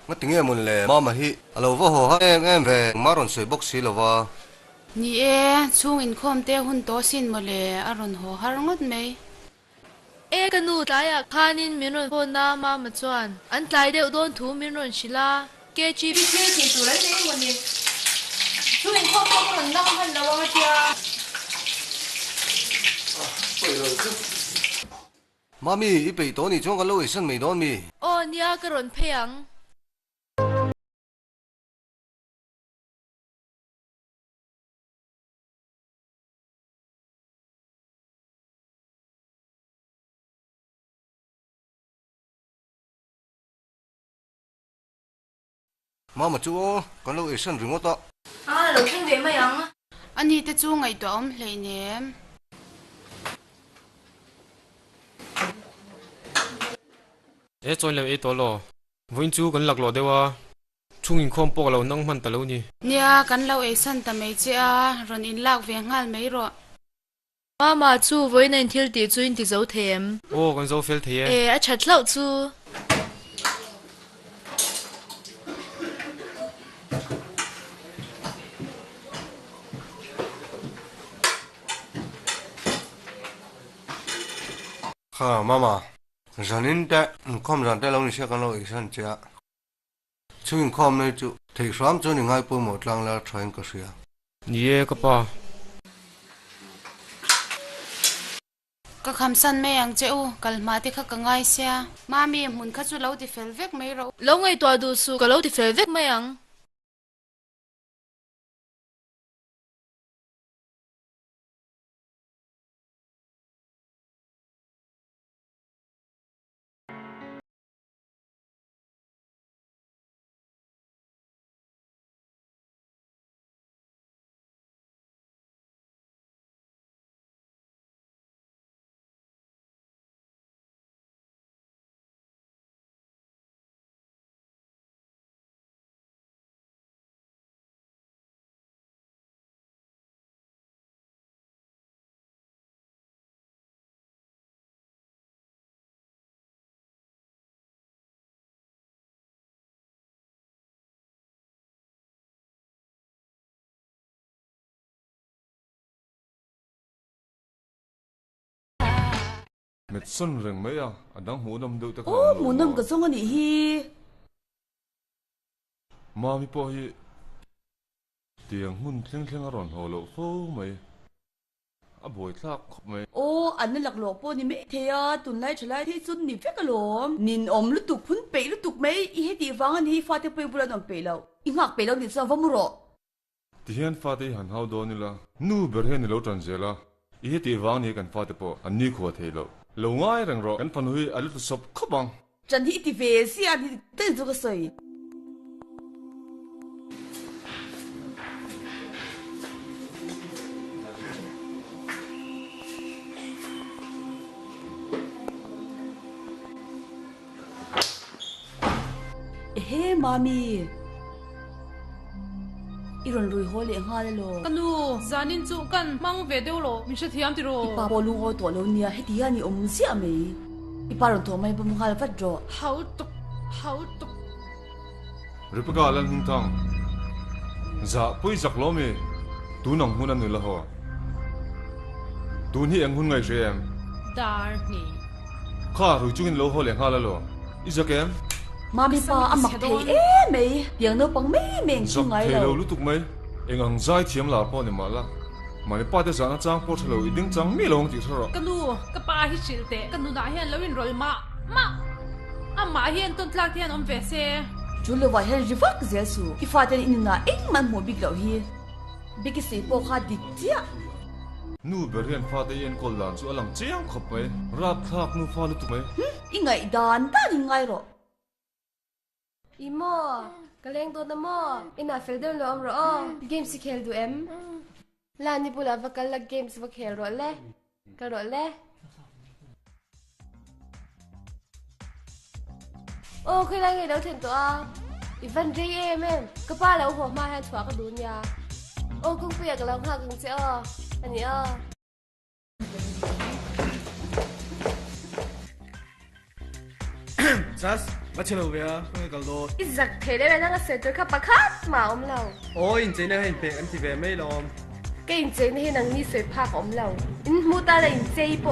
S7: Ngati nge mawn le Mama hi a lo va haw ha em em ve engmah rawn sawi bawk si lo va.
S12: Ni e, chhung inkhawm te hun tawh sin maw le, a rawn haw har ngawt mai.
S9: E ka nu tlaiah khanin min rawn phone a, Mama chuan an tlai deuh dawn thu min rawn hrilh a, KGB thil tih tur an nei maw ni? Chhung inkhawm pawh ka rawn nang hman lo ang a tia.
S7: Mami, i peih tawh nih chuan kan lo eisan mai dawn mi?
S9: Aw nia ka rawn phei ang.
S7: Mama chu aw, kan lo eisan ringawt a.
S9: A lo thleng ve mai ang.
S12: Ani te chu ngaihtuah awm hleinem.
S10: E chawi lem ei tawh law. Vawiin chu kan laklawh deuh a, chhung inkhawm pawh ka lo nang hman ta lo ni.
S12: Nia, kan lo eisan ta mai che a, rawn inlak ve nghal mai rawh.
S9: Mama chu vawiin a inthil tih chu in ti zo thei em?
S10: Aw, kan zo fel thei e.
S9: E, a that hlauh chu.
S7: Kha, Mama, Zanin te inkhawm zan te lo ni sia kan lo eisan che a, chung inkhawm nei chu theih hram chuan i ngai pawimawh tlang lar tha in ka hria.
S10: Ni e ka pa.
S12: Ka khamsan mai ang che u, kal hma te kha ka ngai sia. Mami, hmun kha chu lo ti fel vek mai rawh u.
S9: Lo ngaihtuah duh suh, ka lo ti fel vek mai ang.
S8: Met sawn reng mai a, a dang hmuhnawm deuh te kha
S1: Aw,
S8: awm lo
S1: hmuhnawm
S8: maw?
S1: ka zawng a nih hi.
S8: Mami pawh hi tiang hmun thleng thleng a rawn haw loh fo mai. A buai thlak khawp mai.
S1: Aw, an la laklawh pawh ni mai thei a, tunlai thalai hi chu ni vek alawm. Ninawm lutuk, phun peih lutuk mai, i hetih vang a ni hi fate pawh i bula an awm peih loh. I nghak peih lo nih chuan va mu rawh.
S8: Tihian fate i han hau dawn ila, nu ber hian i lo tan zel a. I hetih vang ni kan fate pawh an nikhua thei lo. Lo ngai reng rawh, kan fanu hi a lu tlu sawp khawp ang.
S1: Ṭan hi i ti ve sia ni tel chu ka sawi. Ehe Mami, i rawn rui haw leh nghal elaw?
S4: Ka nu, zanin chu kan hmang ve deuh lo, min hrethiam tiraw?
S1: I pa pawh lungawi tawh lo nia, heti hian i awm ziah mai. I pa rawn thawh mai bawm nghal vat rawh.
S4: Hau tuk, hau tuk.
S8: Rebecca Lalhmingthang, Zah pui zak lo mi, tun ang hun a nula haw. Tun hi eng hun ngaihre em?
S4: Dar hnih.
S8: Kha, rui chungin lo haw leh nghal alo. I zak em?
S1: Mami pa a mak thei em mai, tiang naupang mai mai eng
S8: Zak thei lo lutuk mai, eng ang zai thiam lar pawh ni mah la, mahni pa te zahna chang pawh tha lo, i ding chang mi lo ang tih hre rawh.
S4: Ka nu, ka pa hi hrilh teh, ka nunah hian lo inrawlh mah mah. Amah hi en tawn tlak te hian awm ve se.
S1: Chu lovah hian ri vak zel su. I fate in inah engmah an hmuh bik loh hi. Beki sei pawh kha dik chiah.
S8: Nu ber hian fate i enkawl dan chu a lang chiang khawp mai. Rapthlak nufa lutuk mai.
S1: Hm, i ngaih dan dan in ngai rawh.
S3: I maw? Ka leng dawn a maw? Inah fel deuh lo awm rawh aw. Games i khel duh em? Lani bulah va kal la games va khel rawh le. Kal rawh le. Aw khawilai ngei lo thlen tawh a. I van rei em em. Ka pa lo haw hma hian chhuah ka duh nia. Aw kawngpuiah ka lo nghak ang che aw. A ni aw.
S13: Chas, va che lo ve a, ka nge kal dawn.
S3: I zak thei deuh e, nanga sawi tur kha pakhat mah a awm lo.
S13: Aw, incheina kha inpek an ti ve mai lawm.
S3: Ka incheina hi nangni sawi phak a awm lo. In hmu ta la inchei pawh.